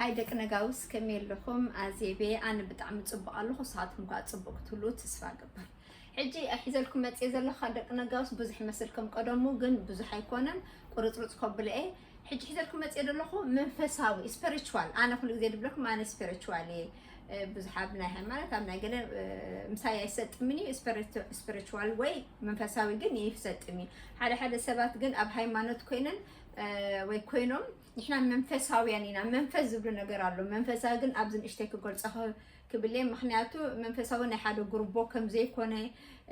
ኣይ ደቂ ነጋውስ ከመይ ኣለኹም? ኣዜቤ፣ ኣነ ብጣዕሚ ጽቡቕ ኣለኹ፣ ንስኻትኩም ከኣ ጽቡቕ ክትህልዉ ተስፋ እገብር። ሕጂ ሒዘልኩም መጽየ ዘለኹ ደቂ ነጋውስ ብዙሕ ይመስል ከም ቀደሙ፣ ግን ብዙሕ ኣይኮነን፣ ቁርጽርጽ ከብሎ እየ። ሕጂ ሒዘልኩም መጽየ ዘለኹ መንፈሳዊ፣ ስፒሪቹዋል። ኣነ ኩሉ ግዜ ድብለኩም ኣነ ስፒሪቹዋል እየ። እ፣ ብዙሕ ኣብ ናይ ሃይማኖት፣ ኣብ ናይ ገለ፣ እ፣ ምሳይ ኣይሰጥምን እዩ። ስፒሪቹ-፣ ስፒሪቹዋል ወይ መንፈሳዊ ግን ይሰጥም እዩ። ሓደ ሓደ ሰባት ግን ኣብ ሃይማኖት ኮይነን፣ እ፣ ወይ ኮይኖም ንሕና መንፈሳውያን ኢና፣ መንፈስ ዝብሉ ነገር ኣሎ። መንፈሳዊ ግን ኣብዚ ንእሽተይ ክገልጾ ክ-፣ ክብል እየ። ምኽንያቱ መንፈሳዊ ናይ ሓደ ጉርቦ ከም ዘይኮነ፣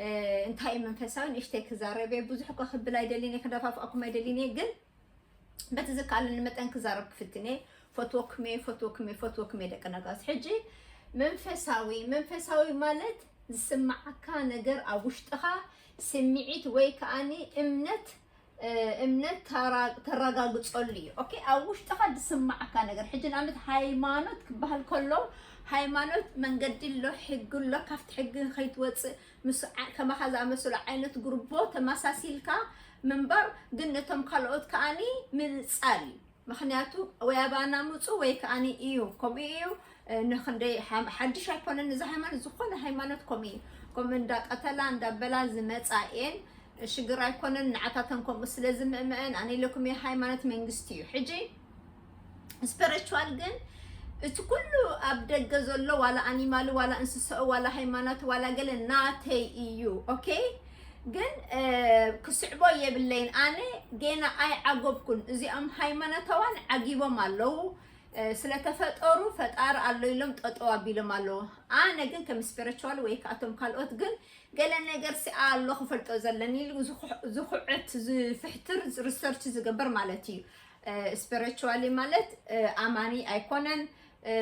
እ፣ እንታይ እዩ መንፈሳዊ ንእሽተይ ክዛረብ እየ። ብዙሕ እኮ ክብል ኣይደልን እየ፣ ክደፋፍኣኩም ኣይደልን እየ፣ ግን በቲ ዝከኣለኒ መጠን ክዛረብ ክፍትን እየ። ፈትወኩም እየ፣ ፈትወኩም እየ፣ ፈትወኩም እየ ደቂ ነጋውስ። ሕጂ መንፈሳዊ፣ መንፈሳዊ ማለት ዝስምዓካ ነገር ኣብ ውሽጥኻ ስምዒት ወይ ከኣኒ እምነት፣ እ፣ እምነት ተራ-፣ ተረጋግጸሉ እዩ። ኦኬ፣ ኣብ ውሽጥኻ ዝስምዓካ ነገር። ሕጂ ንኣብነት ሃይማኖት ክበሃል ከሎ፣ ሃይማኖት መንገዲ ኣሎ፣ ሕጊ ኣሎ፣ ካብቲ ሕጊ ከይትወጽእ ምስ ዓ-፣ ከማኻ ዝኣመሰሉ ዓይነት ጉርቦ ተመሳሲልካ ምንባር፣ ግን ነቶም ካልኦት ከኣኒ ምንጻል እዩ። ምኽንያቱ ወይ ኣባና ምጹ ወይ ከኣኒ እዩ። ከምኡ እዩ። እ፣ ንኽንደይ ሓ-፣ ሓድሽ ኣይኮነን እዚ ሃይማኖት፣ ዝኾነ ሃይማኖት ከምኡ እዩ። ከምኡ እንዳቀተላ እንዳበላ ዝመጻ እየን። ሽግር ኣይኮነን፣ ንዓታተን ከምኡ ስለ ዝምእመአን፣ ኣነ ኢለኩም እየ፣ ሃይማኖት መንግስቲ እዩ። ሕጂ ስፒሪቹዋል ግን እቲ ኩሉ ኣብ ደገ ዘሎ ዋላ ኣኒማል ዋላ እንስሳኡ ዋላ ሃይማኖት ዋላ ገለ ናተይ እዩ። ኦኬ፣ ግን፣ እ፣ ክስዕቦ የብለይን። ኣነ ጌና ኣይዓገብኩን። እዚኦም ሃይማኖታዋን ዓጊቦም ኣለዉ። እ፣ ስለተፈጠሩ ፈጣሪ ኣሎ ኢሎም ጠጠው ኣቢሎም ኣለዉ። ኣነ ግን ከም ስፒሪቹዋል ወይ ከኣቶም ካልኦት ግን ገለ ነገር ሲ ኣሎ ክፈልጦ ዘለኒ ኢሉ ዝኹ-፣ ዝኹዕት፣ ዝፍሕትር፣ ሪሰርች ዝገብር ማለት እዩ። እ፣ ስፒሪቹዋሊ ማለት፣ እ፣ ኣማኒ ኣይኮነን፣ እ፣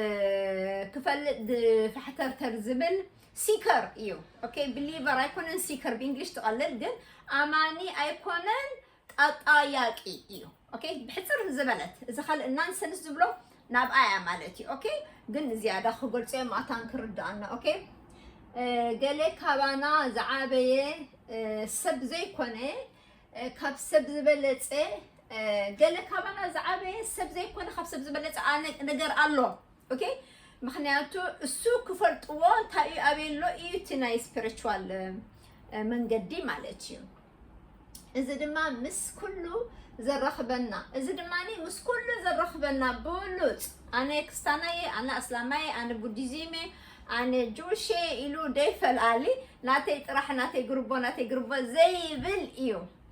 ክፈልጥ ዝፋሕተርተር ዝብል ሲከር እዩ። ኦኬ፣ ቢሊቨር ኣይኮነን ሲከር፣ ብእንግሊሽ ትቐልል፣ ግን ኣማኒ ኣይኮነን፣ ጠጣያቂ እዩ። ኦኬ፣ ብሕጽር ዝበለት፣ እዚ ካልእ ናንሰንስ ዝብሎ ናብኣ እያ ማለት እዩ። ኦኬ፣ ግን ዝያዳ ክገልጾ እየ፣ ማእታን ክርድኣና። ኦኬ፣ እ፣ ገለ ካባና ዝዓበየ፣ እ፣ ሰብ ዘይኮነ፣ እ፣ ካብ ሰብ ዝበለጸ፣ እ፣ ገለ ካባና ዝዓበየ ሰብ ዘይኮነ፣ ካብ ሰብ ዝበለጸ ኣነ-፣ ነገር ኣሎ። ኦኬ፣ ምኽንያቱ እሱ ክፈልጥዎ እንታይ እዩ፣ ኣበይ ኣሎ እዩ እቲ ናይ ስፒሪቹዋል፣ እ፣ መንገዲ ማለት እዩ። እዚ ድማ ምስ ኩሉ ዘራኽበና፣ እዚ ድማ ምስ ኩሉ ዘራኽበና ብሉጽ፣ ኣነ ክስታናየ፣ ኣነ ኣስላማየ፣ ኣነ ቡዲዝም እየ፣ ኣነ ጁሽ እየ ኢሉ ደይፈልኣሊ፣ ናተይ ጥራሕ፣ ናተይ ግርቦ፣ ናተይ ግርቦ ዘይብል እዩ።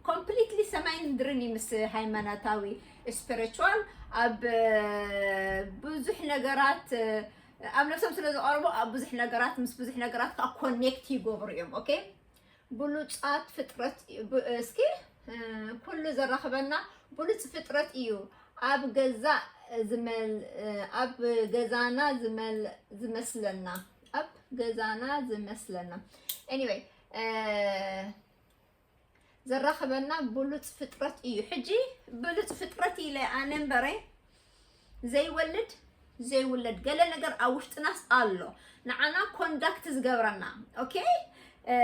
ኮምፕሊትሊ ሰማይን ምድርን እዩ ምስ ሃይማኖታዊ፣ ስፒሪቹዋል። ኣብ፣ እ፣ ብዙሕ ነገራት፣ እ፣ ኣብ ነብሶም ስለ ዝቐርቡ ኣብ ብዙሕ ነገራት፣ ምስ ብዙሕ ነገራት ከዓ ኮኔክት ይገብሩ እዮም። ኦኬ፣ ብሉጻት ፍጥረት እዩ። ብ-፣ እስኪ፣ እ፣ ኩሉ ዘራኽበና ብሉጽ ፍጥረት እዩ። ኣብ ገዛ ዝመል-፣ እ፣ ኣብ ገዛና ዝመል-፣ ዝመስለና፣ ኣብ ገዛና ዝመስለና። ኤኒዌይ፣ እ፣ ዘራኽበና ብሉጽ ፍጥረት እዩ። ሕጂ ብሉጽ ፍጥረት ኢለ ኣነ እምበረ ዘይወልድ ዘይውለድ ገለ ነገር ኣብ ውሽጥናስ ኣሎ፣ ንዓና ኮንዳክት ዝገብረና። ኦኬ፣ እ፣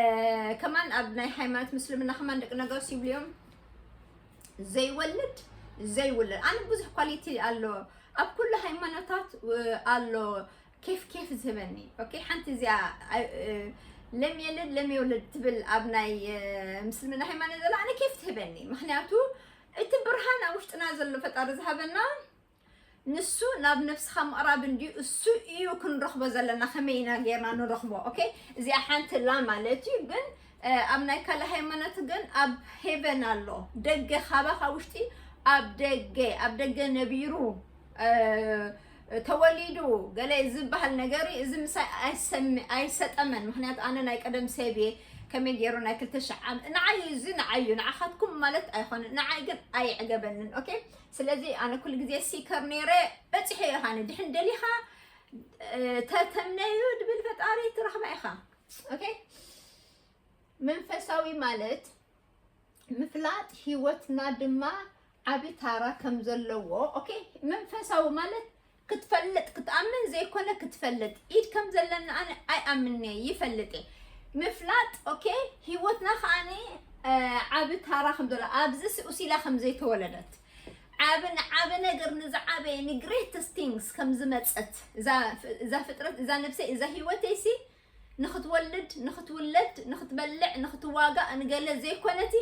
ከማን ኣብ ናይ ሃይማኖት ምስልምና ከማን ደቂ ነጋውስ ይብልዮም ዘይወልድ ዘይውለድ። ኣነ ብዙሕ ኳሊቲ ኣሎ ኣብ ኩሉ ሃይማኖታት፣ እ፣ ኣሎ ኬፍ ኬፍ ዝህበኒ። ኦኬ፣ ሓንቲ እዚኣ፣ እ፣ ለም የልድ ለም የውልድ ትብል ኣብ ናይ፣ እ፣ ምስልምና ሃይማኖት ዘላ ኣነ ኬፍ ትህበኒ። ምኽንያቱ እቲ ብርሃን ኣብ ውሽጥና ዘሎ ፈጣሪ ዝሃበና ንሱ ናብ ነብስኻ ምቕራብ እንድዩ፣ እሱ እዩ ክንረኽቦ ዘለና። ከመይ ኢና ጌርና ንረኽቦ? ኦኬ፣ እዚኣ ሓንቲ ላ ማለት እዩ። ግን፣ እ፣ ኣብ ናይ ካልእ ሃይማኖት ግን ኣብ ሄቨን ኣሎ፣ ደገ ካባኻ ውሽጢ፣ ኣብ ደገ፣ ኣብ ደገ ነቢሩ፣ እ፣ ተወሊዱ ገለ ዝበሃል ነገር እዩ። እዚ ምሳይ ኣይሰም-፣ ኣይሰጠመን። ምኽንያቱ ኣነ ናይ ቀደም ሰብ እየ። ከመይ ገይሩ ናይ ክልተ ሽሕ ዓመት ንዓይ እዩ፣ እዚ ንዓይ እዩ፣ ንዓኻትኩም ማለት ኣይኾነን። ንዓይ ግን ኣይዕገበንን። ኦኬ፣ ስለዚ ኣነ ኩሉ ግዜ ሲከር ነይረ፣ በፂሐ እየ። ኻነ ድሕን ደሊኻ፣ እ፣ ተተምነዩ ድብል ፈጣሪ ትረኽባ ኢኻ። ኦኬ፣ መንፈሳዊ ማለት ምፍላጥ ህይወትና ድማ ዓቢ ታራ ከም ዘለዎ። ኦኬ፣ መንፈሳዊ ማለት ክትፈልጥ፣ ክትኣምን ዘይኮነ ክትፈልጥ። ኢድ ከም ዘለኒ ኣነ ኣይኣምን'የ፣ ይፈልጥ እየ። ምፍላጥ፣ ኦኬ፣ ህይወትና ከኣኒ፣ እ፣ ዓቢ ታራ ከም ዘሎ፣ ኣብዚ ስኡሲላ ከም ዘይተወለደት፣ ዓ-፣ ዓቢ ንዓቢ ነገር፣ ንዝዓበየ፣ ንግሬተስት ቲንግስ ከም ዝመጸት፣ እዛ፣ እዛ ፍጥረት፣ እዛ ነብሰይ፣ እዛ ህይወተይሲ ንኽትወልድ፣ ንኽትውለድ፣ ንኽትበልዕ፣ ንኽትዋጋእ፣ ንገለ ዘይኮነቲ፣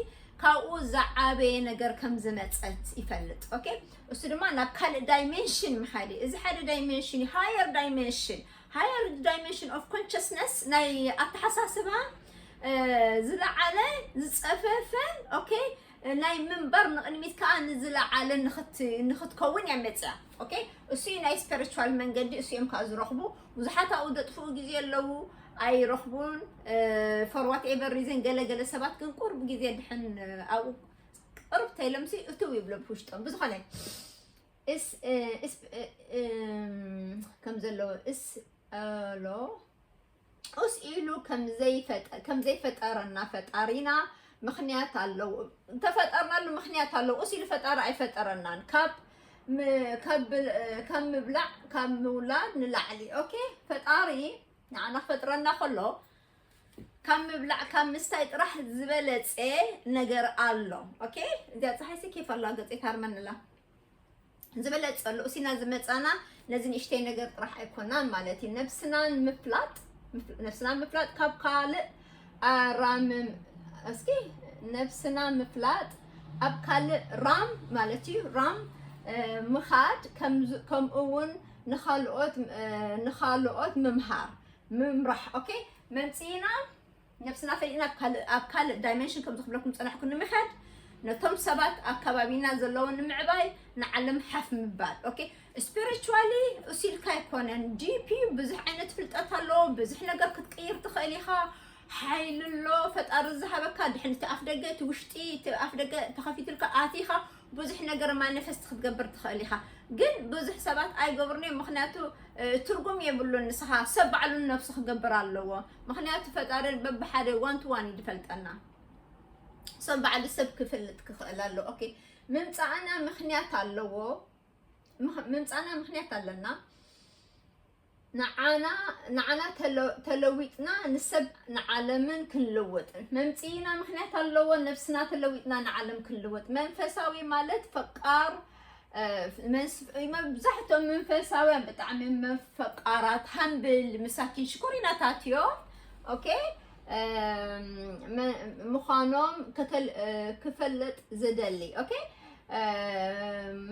ካብኡ ዝዓበየ ነገር ከም ዝመጸት ይፈልጥ። ኦኬ፣ እሱ ድማ ናብ ካልእ ዳይሜንሽን ምኻድ እዩ። እዚ ሓደ ዳይሜንሽን እዩ፣ ሃየር ዳይሜንሽን፣ ሃየር ዳይሜንሽን ኦፍ ኮንሽስነስ፣ ናይ ኣተሓሳስባ፣ እ፣ ዝለዓለ፣ ዝጸፈፈ፣ ኦኬ፣ ናይ ምንባር ንቕድሚት ከኣ ንዝለዓለ ንኽት-፣ ንኽትከውን እያ መጽያ። ኦኬ፣ እሱ እዩ ናይ ስፒሪቹዋል መንገዲ፣ እሱ እዮም ከኣ ዝረኽቡ። ብዙሓት ኣብኡ ዘጥፍኡ ግዜ ኣለዉ፣ ኣይረኽቡን። እ፣ for whatever reason፣ ገለ ገለ ሰባት ግን ቁርብ ግዜ ድሕን፣ እ፣ ኣብኡ ቅርብ ተይሎምሲ እትው ይብሎም ብውሽጦም። ብዝኾነ፣ እስ-፣ እ፣ እስ-፣ እ፣ እም፣ ከም ዘለዎ፣ እስ-፣ ኣሎ፣ ኡስ ኢሉ ከም ዘይፈጠ-፣ ከም ዘይፈጠረና ፈጣሪና ምኽንያት ኣለዎ። እንተፈጠርናሉ ምኽንያት ኣለዎ። ኡስ ኢሉ ፈጣሪ ኣይፈጠረናን። ካብ ም-፣ ካብ ብል-፣ ካብ ምብላዕ፣ ካብ ምውላድ ንላዕሊ። ኦኬ? ፈጣሪ ንዓና ክፈጥረና ከሎ፣ ካብ ምብላዕ፣ ካብ ምስታይ ጥራሕ ዝበለጸ ነገር ኣሎ። ኦኬ? እዚኣ ጸሓይሲ ኬፍ ኣላ፣ ገጸይ ታርመንላ። ዝበለጸ ኣሎ። ኡስ ኢና ዝመጻና ነዚ ንእሽተይ ነገር ጥራሕ ኣይኮናን ማለት እዩ። ነብስና ምፍላጥ፣ ምፍ-፣ ነብስና ምፍላጥ ካብ ካልእ ኣራምም-፣ እስኪ፣ ነብስና ምፍላጥ ኣብ ካልእ ራም ማለት እዩ። ራም፣ እ፣ ምኻድ፣ ከምዝ-፣ ከምኡ እውን ንኻልኦት፣ እ፣ ንኻልኦት ምምሃር፣ ምምራሕ። ኦኬ? መምጽኢና ነብስና ፈሊጥና ኣብ ካልእ፣ ኣብ ካልእ ዳይሜንሽን ከም ዝኽብለኩም ጸናሕኩ ንምኻድ፣ ነቶም ሰባት ኣብ ከባቢና ዘለዉ ንምዕባይ፣ ንዓለም ሓፍ ምባል። ኦኬ? ስፒሪቹዋሊ እሱ ኢልካ ኣይኮነን፣ ዲፕ እዩ። ብዙሕ ዓይነት ፍልጠት ኣለዎ። ብዙሕ ነገር ክትቅይር ትኽእል ኢኻ። ሓይሊ ኣሎ፣ ፈጣሪ ዝሃበካ። ድሕን እቲ ኣፍ ደገ፣ እቲ ውሽጢ፣ እቲ ኣፍ ደገ ተኸፊትልካ ኣቲኻ፣ ብዙሕ ነገር ማኒፌስት ክትገብር ትኽእል ኢኻ። ግን ብዙሕ ሰባት ኣይገብሩን እዮም፣ ምኽንያቱ፣ እ፣ ትርጉም የብሉን። ንስኻ ሰብ ባዕሉ ንነብሱ ክገብር ኣለዎ፣ ምኽንያቱ ፈጣሪ በብሓደ ዋን ቱ ዋን እዩ ዝፈልጠና። ሰብ ባዕሉ ሰብ ክፈልጥ ክኽእል ኣለዎ። ኦኬ፣ ምምጻእና ምኽንያት ኣለዎ። ምኽ-፣ ምምጻእና ምኽንያት ኣለና። ንዓና፣ ንዓና ተለ-፣ ተለዊጥና ንሰብ ንዓለምን ክንልውጥ። መምጽኢና ምኽንያት ኣለዎ፣ ነብስና ተለዊጥና ንዓለም ክንልውጥ። መንፈሳዊ ማለት ፈቃር፣ እ፣ መንስ-፣ መብዛሕትኦም መንፈሳውያን ብጣዕሚ መ-፣ ፈቃራት፣ ሃምብል፣ መሳኪን፣ ሽኮሪናታት እዮም። ኦኬ? እም፣ መ-፣ ምዃኖም ከተል-፣ እ፣ ክፈልጥ ዝደሊ። ኦኬ? እ፣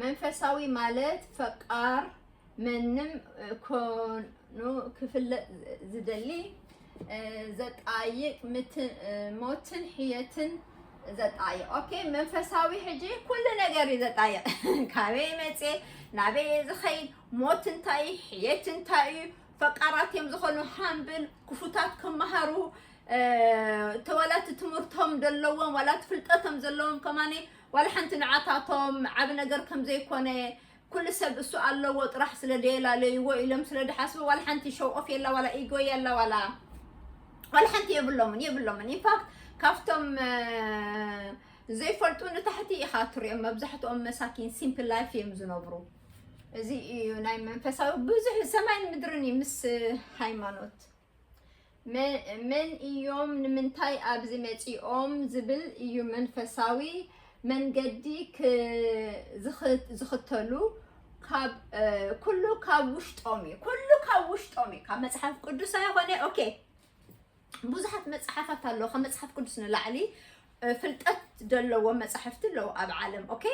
መንፈሳዊ ማለት ፈቃር መንም ኮኑ ክፍለጥ ዝደሊ፣ እ፣ ዘጣይቅ ምት-፣ እ፣ ሞትን ሕየትን ዘጣይቅ። ኦኬ፣ መንፈሳዊ ሕጂ ኩሉ ነገር እዩ ዘጣይቅ። ካበይ መጽየ፣ ናበይ እየ ዝኸይድ፣ ሞት እንታይ እዩ፣ ሕየት እንታይ እዩ፣ ፈቃራት እዮም ዝኾኑ፣ ሃምብል፣ ክፉታት ክመሃሩ፣ እ፣ ተዋላ እቲ ትምህርቶም ዘለዎም፣ ዋላ እቲ ፍልጠቶም ዘለዎም ከማኒ፣ ዋላ ሓንቲ ንዓታቶም ዓቢ ነገር ከም ዘይኮነ፣ ኩሉ ሰብ እሱ ኣለዎ ጥራሕ ስለ ደየላለይዎ ኢሎም ስለ ድሓስቡ፣ ዋላ ሓንቲ ሾው ኦፍ የላ፣ ዋላ ኢጎ የላ፣ ዋላ፣ ዋላ ሓንቲ የብሎምን፣ የብሎምን። ኢንፋክት፣ ካብቶም፣ እ፣ ዘይፈልጡ ንታሕቲ ኢኻ ትሪኦም። መብዛሕትኦም መሳኪን ሲምፕል ላይፍ እዮም ዝነብሩ። እዚ እዩ ናይ መንፈሳዊ፣ ብዙሕ ሰማይን ምድርን እዩ ምስ ሃይማኖት። መ-፣ መን እዮም፣ ንምንታይ ኣብዚ መጺኦም ዝብል እዩ መንፈሳዊ መንገዲ ክ-፣ ዝኽ-፣ ዝኽተሉ። ካብ፣ እ፣ ኩሉ ካብ ውሽጦም እዩ። ኩሉ ካብ ውሽጦም እዩ። ካብ መጽሓፍ ቅዱስ ኣይኾነ። ኦኬ። ብዙሓት መጽሓፋት ኣለዉ። ካብ መጽሓፍ ቅዱስ ንላዕሊ፣ እ፣ ፍልጠት ዘለዎም መጻሕፍቲ ኣለዉ ኣብ ዓለም። ኦኬ።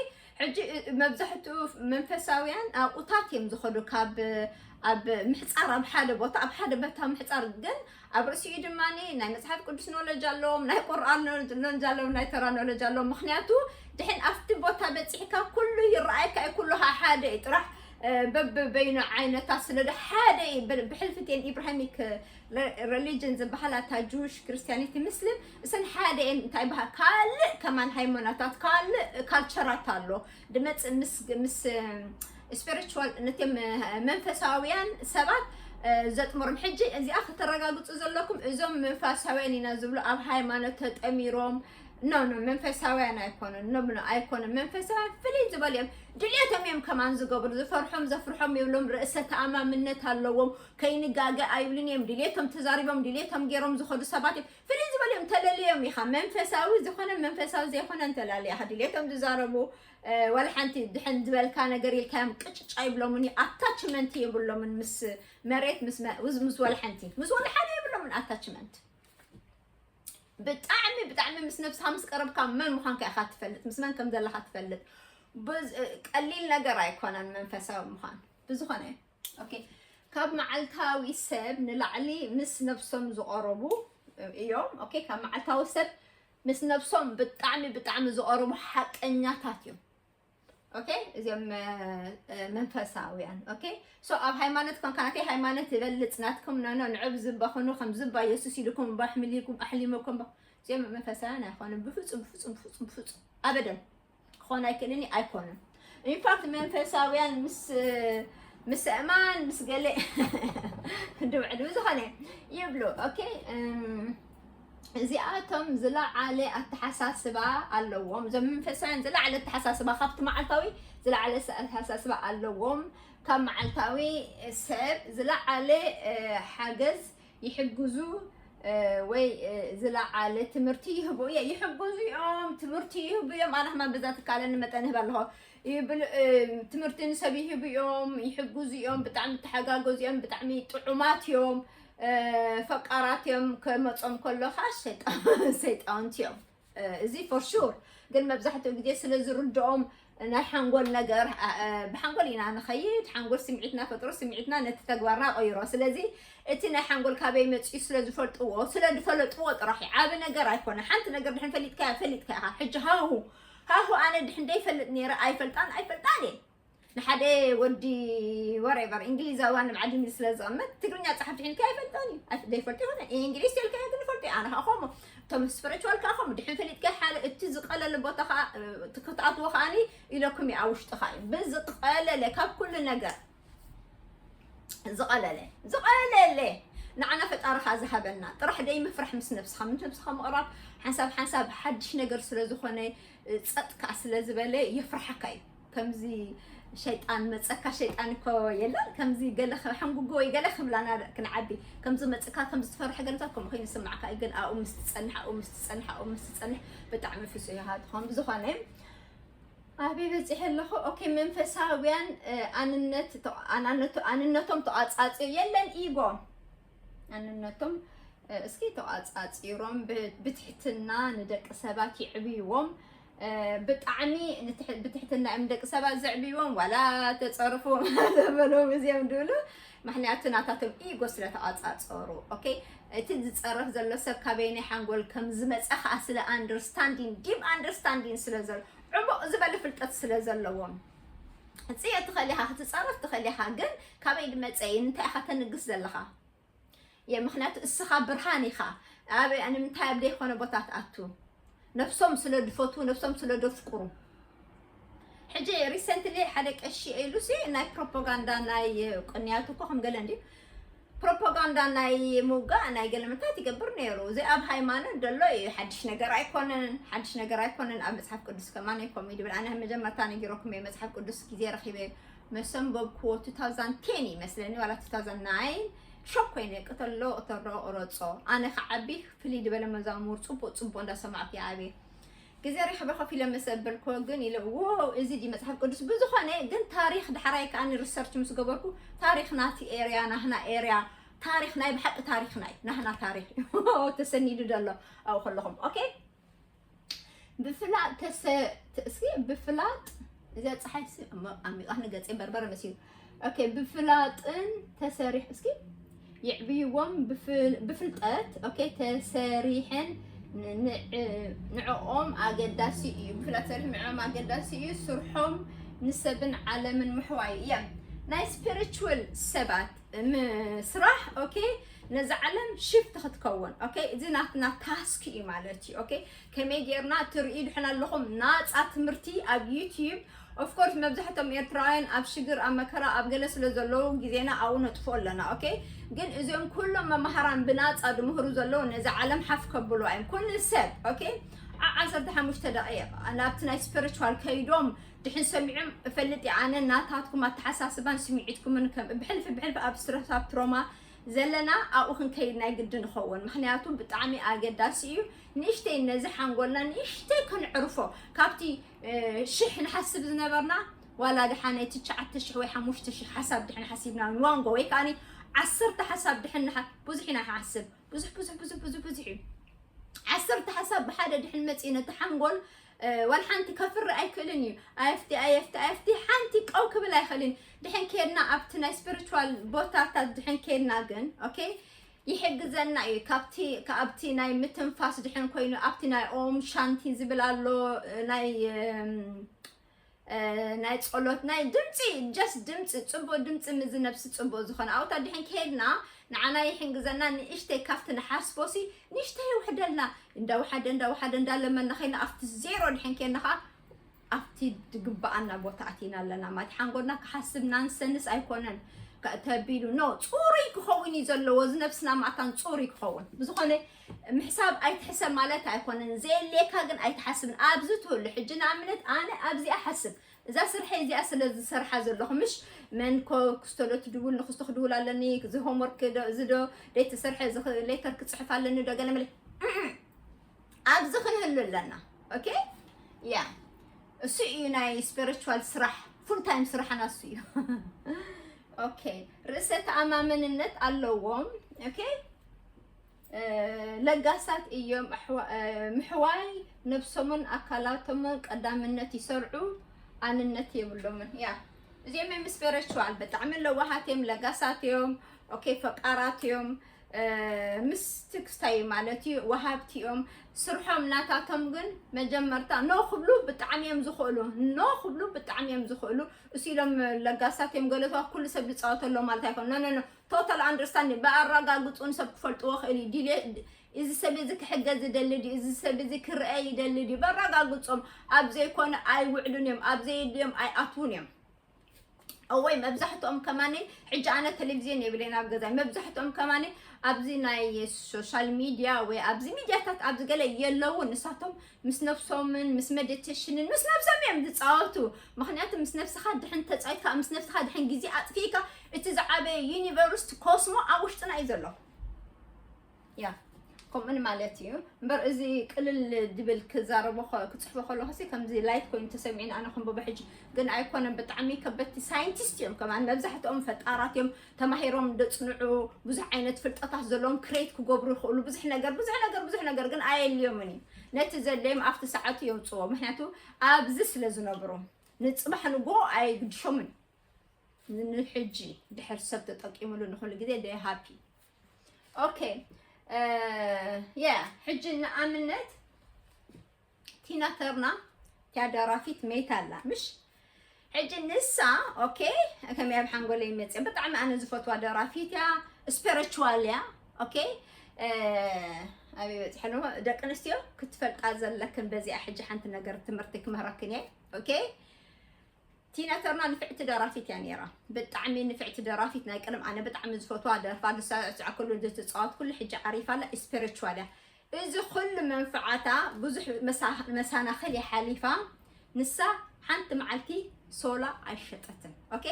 ሕጂ፣ እ፣ መብዛሕትኡ መንፈሳውያን ኣብኡታት እዮም ዝኸዱ። ካብ፣ ኣብ ምሕጻር፣ ኣብ ሓደ ቦታ፣ ኣብ ሓደ ቦታ ምሕጻር፣ ግን ኣብ ርእሲኡ ድማ ናይ መጽሓፍ ቅዱስ ኖለጅ ኣለዎም፣ ናይ ቁርኣን ኖለጅ፣ ኖለጅ ኣለዎም፣ ናይ ተራ ኖለጅ ኣለዎም። ምኽንያቱ ድሕን ኣብቲ ቦታ በጺሕካ ኩሉ ይረኣየካ እዩ፣ ኩሉ ኸኣ ሓደ እዩ። ጥራሕ፣ እ፣ በብበይኑ ዓይነታት ስለ ደ-፣ ሓደ እዩ። ብ-፣ ብሕልፊ እተን ኢብራሂሚክ ረ-፣ ሪሊጅን ዝበሃላ፣ እታ ጅውሽ፣ ክርስትያኒቲ፣ ምስልም፣ እሰን ሓደ እየን። እንታይ በሃ-፣ ካልእ ከማን ሃይማኖታት፣ ካልእ ካልቸራት ኣሎ። ድመጽእ ምስ፣ ምስ፣ እ፣ ስፒሪቹዋል፣ ነቶም፣ እ፣ መንፈሳውያን ሰባት፣ እ፣ ዘጥምሮም። ሕጂ እዚኣ ከተረጋግጹ ዘለኩም፣ እዞም መንፈሳውያን ኢና ዝብሉ ኣብ ሃይማኖት ተጠሚሮም፣ ኖ፣ ኖ፣ መንፈሳውያን ኣይኮኑን፣ ኖ፣ ኖ፣ ኣይኮኑን። መንፈሳውያን ፍልይ ዝበሉ እዮም። ድልየቶም እዮም ከማን ዝገብሩ። ዝፈርሖም ዘፍርሖም የብሎም። ርእሰ ተኣማምነት ኣለዎም። ከይንጋገ ኣይብሉን እዮም። ድልየቶም ተዛሪቦም፣ ድልየቶም ገይሮም ዝኸዱ ሰባት እዮም። ፍልይ ዝበሉ እዮም። ተለልዮም ኢኻ። መንፈሳዊ ዝኾነ መንፈሳዊ ዘይኮነ እንተላልያኻ፣ ድልየቶም ዝዛረቡ፣ ወላ ሓንቲ ድሕን ዝበልካ ነገር ኢልካዮም ቅጭጭ ኣይብሎምን እዩ። ኣታችመንት የብሎምን ምስ መሬት ምስ ወላ ሓንቲ ምስ ወላ ሓደ የብሎምን ኣታችመንት። ብጣዕሚ ብጣዕሚ ምስ ነብስኻ ምስ ቀረብካ መን ምዃንካ ኢኻ ትፈልጥ፣ ምስ መን ከም ዘለኻ ትፈልጥ። ቀሊል ነገር ኣይኮነን መንፈሳዊ ምዃን። ብዝኾነ ኦኬ፣ ካብ መዓልታዊ ሰብ ንላዕሊ ምስ ነብሶም ዝቐረቡ እዮም። ኦኬ፣ ካብ መዓልታዊ ሰብ ምስ ነብሶም ብጣዕሚ ብጣዕሚ ዝቐረቡ ሓቀኛታት እዮም። ኦኬ፣ እዚኦም መንፈሳውያን። ኦኬ፣ ሶ ኣብ ሃይማኖት ኮንካ ናተይ ሃይማኖት ይበልጽ ናትኩም ነኖ ንዕብ ዝባኹኑ ከም ዝባ የሱስ ኢልኩም እባ ኣሕምሊኩም ኣሕሊመኩም እባ። እዚኦም መንፈሳውያን ኣይኮኑን ብፍጹም ብፍጹም ብፍጹም ብፍጹም ኣበደን። ክኾን ኣይክእልን እዩ፣ ኣይኮነን። ኢንፋክት መንፈሳውያን ምስ ምስ ኣእማን ምስ ገለ ድብዕድ ብዝኾነ ይብሉ። ኦኬ፣ እዚኣቶም ዝለዓለ ኣተሓሳስባ ኣለዎም። እዞም መንፈሳውያን ዝለዓለ ኣተሓሳስባ ካብቲ መዓልታዊ ዝለዓለ ኣተሓሳስባ ኣለዎም። ካብ መዓልታዊ ሰብ ዝለዓለ ሓገዝ ይሕግዙ ወይ ዝለዓለ ትምህርቲ ይህቡ እየ። ይሕግዙ እዮም፣ ትምህርቲ ይህቡ እዮም። ኣነ ከማን በዛ ትካለኒ መጠን ይህብ ኣለኹ። ትምህርቲ ንሰብ ይህቡ እዮም፣ ይሕግዙ እዮም፣ ብጣዕሚ ተሓጋገዙ እዮም፣ ብጣዕሚ ጥዑማት እዮም፣ ፈቃራት እዮም። ከመጾም ከሎ ከዓ ሰይጣውንቲ እዮም። እዚ ፎር ሹር። ግን መብዛሕትኡ ግዜ ስለ ዝርድኦም ናይ ሓንጎል ነገር፣ ብሓንጎል ኢና ንኸይድ፣ ሓንጎል ስምዒትና ፈጥሮ፣ ስምዒትና ነቲ ተግባርና ቀይሮ። ስለዚ እቲ ናይ ሓንጎል ካበይ መፅኡ ስለ ዝፈልጥዎ፣ ስለ ዝፈለጥዎ ጥራሕ እዩ። ዓቢ ነገር ኣይኮነ። ሓንቲ ነገር ድሕን ፈሊጥካ ፈሊጥካ ኢኻ። ሕጂ ሃሁ ሃሁ ኣነ ድሕን ደይፈልጥ ነይረ ኣይፈልጣን ኣይፈልጣን እየ። ንሓደ ወዲ ወሬቨር እንግሊዛዊ ንባዕዲ እንግሊዝ ስለ ዝቐመጥ ትግርኛ ጸሓፍ ድሕን ከ ኣይፈልጦን እዩ። ደይፈልጦ ይኾነ እንግሊዝ ተልካ ግን ፈልጦ ኣነ ከዓ ኸሞ እቶም ስፕሪቹዋል ከዓ ኸሞ ድሕን ፈሊጥካ ሓደ እቲ ዝቐለለ ቦታ ከዓ ክትኣትዎ ከዓኒ ኢለኩም እዩ ኣብ ውሽጥኻ እዩ ብዝቐለለ ካብ ኩሉ ነገር ዝቐለለ ዝቐለለ ንዓና ፈጣርኻ ዝሃበና ጥራሕ ደይ ምፍራሕ ምስ ነብስኻ ምስ ነብስኻ ምቕራብ ሓንሳብ ሓንሳብ ሓድሽ ነገር ስለ ዝኾነ ጸጥ ከዓ ስለ ዝበለ የፍርሓካ እዩ። ከምዚ ሸይጣን መጸካ ሸይጣን እኮ የለን። ከምዚ ገለ ሕንጉጎ ወይ ገለ ክብላና ክንዓቢ ከምዚ መጸካ ከምዚ ትፈርሕ ገለታት ከምኡ ኮይኑ ይስማዕካ እዩ። ግን ኣብኡ ምስ ትጸንሕ ኣብኡ ምስ ትጸንሕ ኣብኡ ምስ ትጸንሕ ብጣዕሚ ፍጹም ኢኻ ትኾን። ብዝኾነ ኣበይ በጺሐ ኣለኹ? ኦኬ መንፈሳውያን ኣንነቶም ተቓጻጽዮ የለን ኢጎ ኣንነቶም እስኪ ተቋጻጺሮም ብትሕትና ንደቂ ሰባት ይዕብይዎም። ብጣዕሚ ብትሕትና እዮም ደቂ ሰባት ዘዕብይዎም ዋላ ተጸርፍዎም ዘበሎም እዚኦም ድብሉ። ምክንያቱ ናታቶም ኢጎ ስለ ተቋጻጸሩ። ኦኬ እቲ ዝጸረፍ ዘሎ ሰብ ካበይ ናይ ሓንጎል ከም ዝመጸ ከዓ ስለ ኣንደርስታንዲን ዲፕ ኣንደርስታንዲን ስለ ዘሎ ዕቡቕ ዝበለ ፍልጠት ስለ ዘለዎም። ጽየ ትኸሊኻ ክትጸረፍ ትኸሊኻ ግን ካበይ ድመጸ እንታይ ኢኻ ተንግስ ዘለኻ? የ ምክንያቱ እስኻ ብርሃን ኢኻ። ኣበይ ንምንታይ ኣብ ዘይኮነ ቦታ ትኣቱ? ነብሶም ስለ ድፈትዉ ነብሶም ስለ ደፍቅሩ። ሕጂ ሪሰንትሊ ሓደ ቀሺ ኢሉሲ ናይ ፕሮፓጋንዳ ናይ ቅንያቱ እኮ ከም ገለ እንዲ ፕሮፓጋንዳ ናይ ምውጋእ ናይ ገለ ምንታይ ትገብር ነይሩ። እዚ ኣብ ሃይማኖት ደሎ እዩ። ሓድሽ ነገር ኣይኮነን፣ ሓድሽ ነገር ኣይኮነን። ኣብ መጽሓፍ ቅዱስ ከማን ይኮም ይድብል። ኣነ መጀመርታ ነጊረኩም እየ መጽሓፍ ቅዱስ ግዜ ረኺበ መሰንበብክዎ two thousand ten ይመስለኒ ዋላ two thousand nine ሾክ ኮይነ ቅተሎ ቅተሎ ቅረጾ ኣነ ክዓቢ ፍልይ ዝበለ መዛሙር ጽቡቅ ጽቡቅ እንዳሰማዕኩ ይዓብየ ግዜ ረኺበ ከፊለ መሰበልኮ ግን ኢለ ዎ እዚ ዲ መጽሓፍ ቅዱስ ብዝኾነ ግን ታሪኽ ዳሕራይ ከኣ ሪሰርች ምስ ገበርኩ ታሪኽ ናቲ ኤርያ ናህና ኤርያ ታሪኽ ናይ ብሓቂ ታሪኽ ናይ ናህና ታሪኽ ተሰኒዱ ደሎ ኣብኡ ከለኹም ኦኬ ብፍላጥ ተሰ እስኪ ብፍላጥ እዚኣ ፀሓይ ዓሚቓ ንገፀ በርበረ መሲሉ ኦኬ ብፍላጥን ተሰሪሑ እስኪ ይዕብይዎም ብፍልጠት ኦኬ ተሰሪሐን ንዕኦም ኣገዳሲ እዩ ብፍላጥ ተሰሪሑ ንዕኦም ኣገዳሲ እዩ ስርሖም ንሰብን ዓለምን ምሕዋይ እዮም ናይ ስፒሪቹዋል ሰባት ስራሕ ኦኬ ነዚ ዓለም ሽፍት ክትከውን ኦኬ እዚ ናትና ታስክ እዩ ማለት እዩ ኦኬ ከመይ ጌርና ትርኢ ድሕን ኣለኹም ናፃ ትምህርቲ ኣብ ዩቲዩብ ኦፍኮርስ መብዛሕቶም ኤርትራውያን ኣብ ሽግር ኣብ መከራ ኣብ ገለ ስለ ዘለዉ ግዜና ኣብኡ ነጥፎ ኣለና ኦኬ ግን እዚኦም ኩሎም መማሃራን ብናፃ ድምህሩ ዘለዉ ነዚ ዓለም ሓፍ ከብሉ እዮም ኩሉ ሰብ ኦኬ ዓ ዓሰርተ ሓሙሽተ ደቂቕ ናብቲ ናይ ስፒሪቹዋል ከይዶም ድሕን ሰሚዖም እፈልጥ እየ ኣነ ናታትኩም ኣተሓሳስባን ስምዒትኩምን ከም ብሕልፊ ብሕልፊ ኣብ ስትረስ ኣብ ትሮማ ዘለና ኣብኡ ክንከይድ ናይ ግድን ይኸውን። ምኽንያቱ ብጣዕሚ ኣገዳሲ እዩ። ንእሽተይ ነዚ ሓንጎልና ንእሽተይ ከነዕርፎ፣ ካብቲ ሽሕ ንሓስብ ዝነበርና፣ ዋላ ድሓን እቲ ትሽዓተ ሽሕ ወይ ሓሙሽተ ሽሕ ሓሳብ ድሕን ሓሲብና ንዋንጎ ወይ ከዓኒ ዓሰርተ ሓሳብ ድሕን ንሓ ብዙሕ ኢና ንሓስብ። ብዙሕ ብዙሕ ብዙሕ ብዙሕ ብዙሕ እዩ። ዓሰርተ ሓሳብ ብሓደ ድሕን መፂኡ ነቲ ሓንጎል ዋላ ሓንቲ ከፍሪ ኣይክእልን እዩ። ኣየፍቲ ኣየፍቲ ኣየፍቲ ሓንቲ ቀው ክብል ኣይኽእልን። ድሕን ከድና ኣብቲ ናይ ስፒሪቹዋል ቦታታት ድሕን ከድና ግን ኦኬ ይሕግዘና እዩ። ካብቲ ካብቲ ናይ ምትንፋስ ድሕን ኮይኑ ኣብቲ ናይ ኦም ሻንቲ ዝብል ኣሎ ናይ ናይ ጸሎት ናይ ድምፂ just ድምፂ ፅቡቅ ድምፂ ምዚ ነብሲ ፅቡቅ ዝኾነ ኣውታ ድሕን ከድና ንዓና ይሕንግዘና። ንእሽተይ ካብቲ ንሓስቦሲ ንእሽተይ ይውሕደልና። እንዳውሓደ እንዳውሓደ እንዳለመና ከይና ኣብቲ ዜሮ ድሕን ከድና ከዓ ኣብቲ ድግበኣና ቦታ ኣቲና ኣለና ማለት ሓንጎልና ክሓስብ ናንሰንስ ኣይኮነን። ተቢሉ ኖ ፅሩይ ክኸውን እዩ ዘለዎ እዚ ነብስና ማእታን ፅሩይ ክኸውን ብዝኾነ ምሕሳብ ኣይትሕሰብ ማለት ኣይኮነን። ዘየድልየካ ግን ኣይትሓስብን። ኣብዚ ትህሉ ሕጂ ንኣብነት ኣነ ኣብዚኣ ሓስብ እዛ ስርሐ እዚኣ ስለ ዝሰርሓ ዘለኹ ምሽ መን ኮ ክስተሎ ትድውል ንክስቶ ክድውል ኣለኒ እዚ ሆምወርክ እዚ ዶ ደይተሰርሐ እዚ ሌተር ክፅሕፍ ኣለኒ ዶ ገለ መለ ኣብዚ ክንህሉ ኣለና። ኦኬ ያ እሱ እዩ ናይ ስፒሪቹዋል ስራሕ ፉል ታይም ስራሕና እሱ እዩ። ኦኬ ርእሰ ተኣማመንነት ኣለዎም። ኦኬ ለጋሳት እዮም። ምሕዋይ ነብሶምን ኣካላቶምን ቀዳምነት ይሰርዑ ኣንነት የብሎምን። ያ እዚኦም እዮም ስፒሪቹዋል ብጣዕሚ ለዋሃት እዮም ለጋሳት እዮም። ኦኬ ፈቃራት እዮም። ምስ ትክስታይ ማለት እዩ ወሃብቲ እዮም። ስርሖም ናታቶም ግን መጀመርታ ኖ ክብሉ ብጣዕሚ እዮም ዝኽእሉ። ኖ ክብሉ ብጣዕሚ እዮም ዝኽእሉ። እሱ ኢሎም ለጋሳት እዮም ገለተዋ ኩሉ ሰብ ዝፃወተሎ ማለት ኣይኮን ኖ ኖ ኖ ቶታል ኣንደርስታንድ ብኣረጋግፁን ሰብ ክፈልጥዎ ክእል እዩ። እዚ ሰብ እዚ ክሕገዝ ዝደሊ ድዩ እዚ ሰብ እዚ ክረአ ይደሊ ድዩ በረጋግፆም። ኣብ ዘይኮነ ኣይውዕሉን እዮም ኣብ ዘየድልዮም ኣይኣትውን እዮም። እወይ መብዛሕትኦም ከማኒ ሕጂ ኣነ ቴሌቪዝን የብለይ ናብ ገዛይ መብዛሕትኦም ከማኒ ኣብዚ ናይ ሶሻል ሚድያ ወይ ኣብዚ ሚድያታት ኣብዚ ገለ የለውን ንሳቶም ምስ ነብሶምን ምስ ሜዲቴሽንን ምስ ነብሶም እዮም ዝፃወቱ። ምክንያቱ ምስ ነብስኻ ድሕን ተፃይካ ምስ ነብስኻ ድሕን ግዜ ኣጥፊእካ እቲ ዝዓበየ ዩኒቨርስቲ ኮስሞ ኣብ ውሽጥና እዩ ዘሎ። ያ ከምኡን ማለት እዩ እምበር እዚ ቅልል ድብል ክዛረቦ ክፅሕፎ ከለኹ ሲ ከምዚ ላይት ኮይኑ ተሰሚዕን ኣነ ክንብቦ ሕጂ ግን ኣይኮነን። ብጣዕሚ ከበድቲ ሳይንቲስት እዮም ከማን መብዛሕትኦም ፈጣራት እዮም። ተማሂሮም ደፅንዑ ብዙሕ ዓይነት ፍልጠታት ዘለዎም ክሬት ክገብሩ ይኽእሉ ብዙሕ ነገር ብዙሕ ነገር ብዙሕ ነገር ግን ኣየልዮምን እዩ። ነቲ ዘድለዮም ኣብቲ ሰዓቱ የውፅዎ ምክንያቱ ኣብዚ ስለ ዝነብሩ ንፅባሕ ንጎ ኣይግድሾምን። ንሕጂ ድሕር ሰብ ተጠቂሙሉ ንኩሉ ግዜ ደ ሃፒ ኦኬ ያ ሕጂ ንኣብነት ቲና ተርና እቲያ ደራፊት መይታ ኣላ ምሽ ሕጂ ንሳ ኦኬ ከመይ ኣብ ሓንጎለይ መፅእ ብጣዕሚ ኣነ ዝፈትዋ ደራፊት እያ። ስፒሪቹዋል እያ። ኦኬ ኣበይ በፂሐ ደቂ ኣንስትዮ ክትፈልጣ ዘለክን በዚኣ ሕጂ ሓንቲ ነገር ትምህርቲ ክምህረክን እየ። ኦኬ ቲና ተርና ንፍዕቲ ደራፊት እያ ነይራ። ብጣዕሚ ንፍዕቲ ደራፊት ናይ ቀደም ኣነ ብጣዕሚ ዝፈትዋ ደርፋ ንሳ ዕስዓ ኩሉ ዝትፃወት ኩሉ ሕጂ ዓሪፋ ኣላ ስፒሪቹዋል እያ። እዚ ኩሉ መንፍዓታ ብዙሕ መሳናኽል ይሓሊፋ ንሳ ሓንቲ መዓልቲ ሶላ ኣይሸጠትን። ኦኬ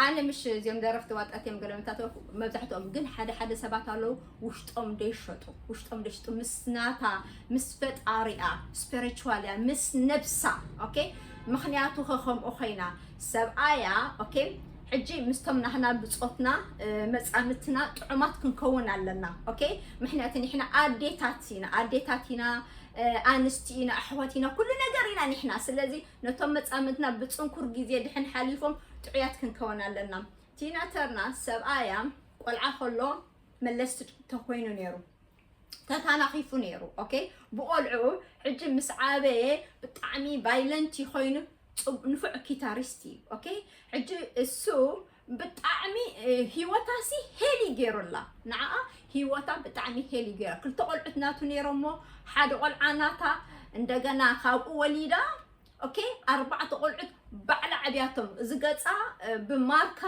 ኣነ ምሽ እዚኦም ደረፍቲ ዋጣት እዮም ገለመታት መብዛሕትኦም ግን ሓደ ሓደ ሰባት ኣለዉ ውሽጦም ደይሸጡ ውሽጦም ደይሸጡ ምስ ናታ ምስ ፈጣሪኣ ስፒሪቹዋል እያ ምስ ነብሳ። ኦኬ ምክንያቱ ከከምኡ ኮይና ሰብኣያ ኦኬ ሕጂ ምስቶም ናህና ብፆትና መፃምትና ጥዑማት ክንከውን ኣለና። ኦኬ ምክንያቱ ንሕና ኣዴታት ኢና ኣዴታት ኢና ኣንስቲ ኢና ኣሕዋት ኢና ኩሉ ነገር ኢና ንሕና ስለዚ ነቶም መፃምትና ብፅንኩር ግዜ ድሕን ሓሊፎም ጥዑያት ክንከውን ኣለና። ቲና ተርና ሰብኣያ ቆልዓ ከሎ መለስቲ ተኮይኑ ነይሩ ተታናኺፉ ነይሩ። ኦኬ ብቆልዑ ሕጂ ምስ ዓበየ ብጣዕሚ ቫይለንት ኮይኑ ንፉዕ ኪታሪስት እዩ። ኦኬ ሕጂ እሱ ብጣዕሚ ህይወታሲ ሄሊ ገይሩላ ንዓኣ ህይወታ ብጣዕሚ ሄሊ ገይራ ክልተ ቆልዑት ናቱ ነይሮሞ ሓደ ቆልዓ ናታ እንደገና ካብኡ ወሊዳ ኦኬ ኣርባዕተ ቆልዑት ባዕላ ዕብያቶም እዚ ገፃ ብማርካ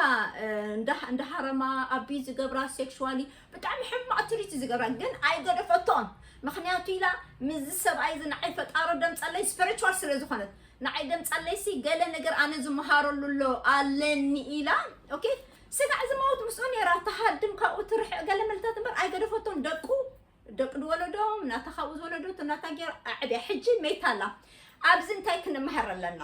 እንዳሃረማ ኣቢ ዝገብራ ሴክሽዋሊ ብጣዕሚ ሕማቅ ትሪት ዝገብራ ግን ኣይገደፈቶን። ምክንያቱ ኢላ ምዚ ሰብኣይ እዚ ንዓይ ፈጣሮ ደምፀለይ ስፒሪቹዋል ስለ ዝኾነት ንዓይ ደምፀለይ ሲ ገለ ነገር ኣነ ዝመሃረሉ ኣሎ ኣለኒ ኢላ ኦኬ ስጋዕ ዝመውት ምስ ሶ ነይራ፣ ተሃድም ካብኡ ትርሕቕ ገለ መልታት እምበር ኣይገደፈቶን። ደቁ ደቂ ዝወለዶም ናታ ካብኡ ዝወለዶ ናታ ገይራ ኣዕብያ። ሕጂ መይታ ኣላ። ኣብዚ እንታይ ክንመሃር ኣለና?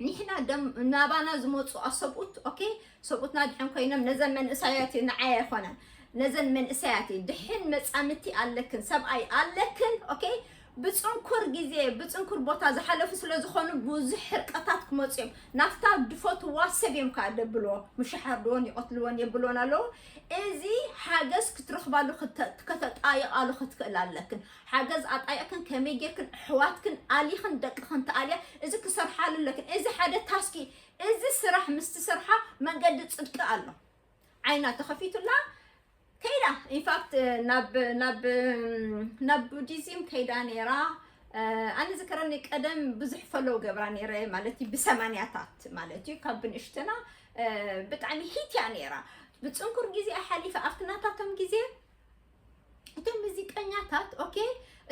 ንሕና ደም ናባና ዝመፁ ኣሰብኡት፣ ኦኬ፣ ሰብኡትና ድሕን ኮይኖም ነዘን መንእሰያት እዩ፣ ንዓይ ኣይኮነን፣ ነዘን መንእሰያት እዩ። ድሕን መፃምቲ ኣለክን፣ ሰብኣይ ኣለክን፣ ኦኬ፣ ብፅንኩር ግዜ ብፅንኩር ቦታ ዝሓለፉ ስለ ዝኾኑ ብዙሕ ሕርቀታት ክመፁ እዮም። ናብታ ድፈትዋ ሰብ እዮም ከዓ ደብልዎ፣ ምሽሓርድዎን ይቐትልዎን የብልዎን ኣለዉ። እዚ ሓገዝ ክትረኽባሉ ክተ- ከተጣይቓሉ ክትክእል ኣለክን። ሓገዝ ኣጣይቕክን ከመይ ጌርክን ኣሕዋትክን ኣሊኽን ደቅኽን ተኣልያ እዚ ክሰርሓሉ ኣለክን። እዚ ሓደ ታስኪ፣ እዚ ስራሕ ምስ ትሰርሓ መንገዲ ፅድቂ ኣሎ። ዓይና ተኸፊቱላ ከይዳ። ኢንፋክት ናብ ናብ ናብ ቡዲዝም ከይዳ ነይራ። ኣነ ዝከረኒ ቀደም ብዙሕ ፈለው ገብራ ነይረ ማለት እዩ፣ ብሰማንያታት ማለት እዩ። ካብ ብንእሽትና ብጣዕሚ ሂት እያ ነይራ። ብፅንኩር ግዜ ሓሊፈ ኣብቲ ናታቶም ግዜ እቶም ሙዚቀኛታት፣ ኦኬ፣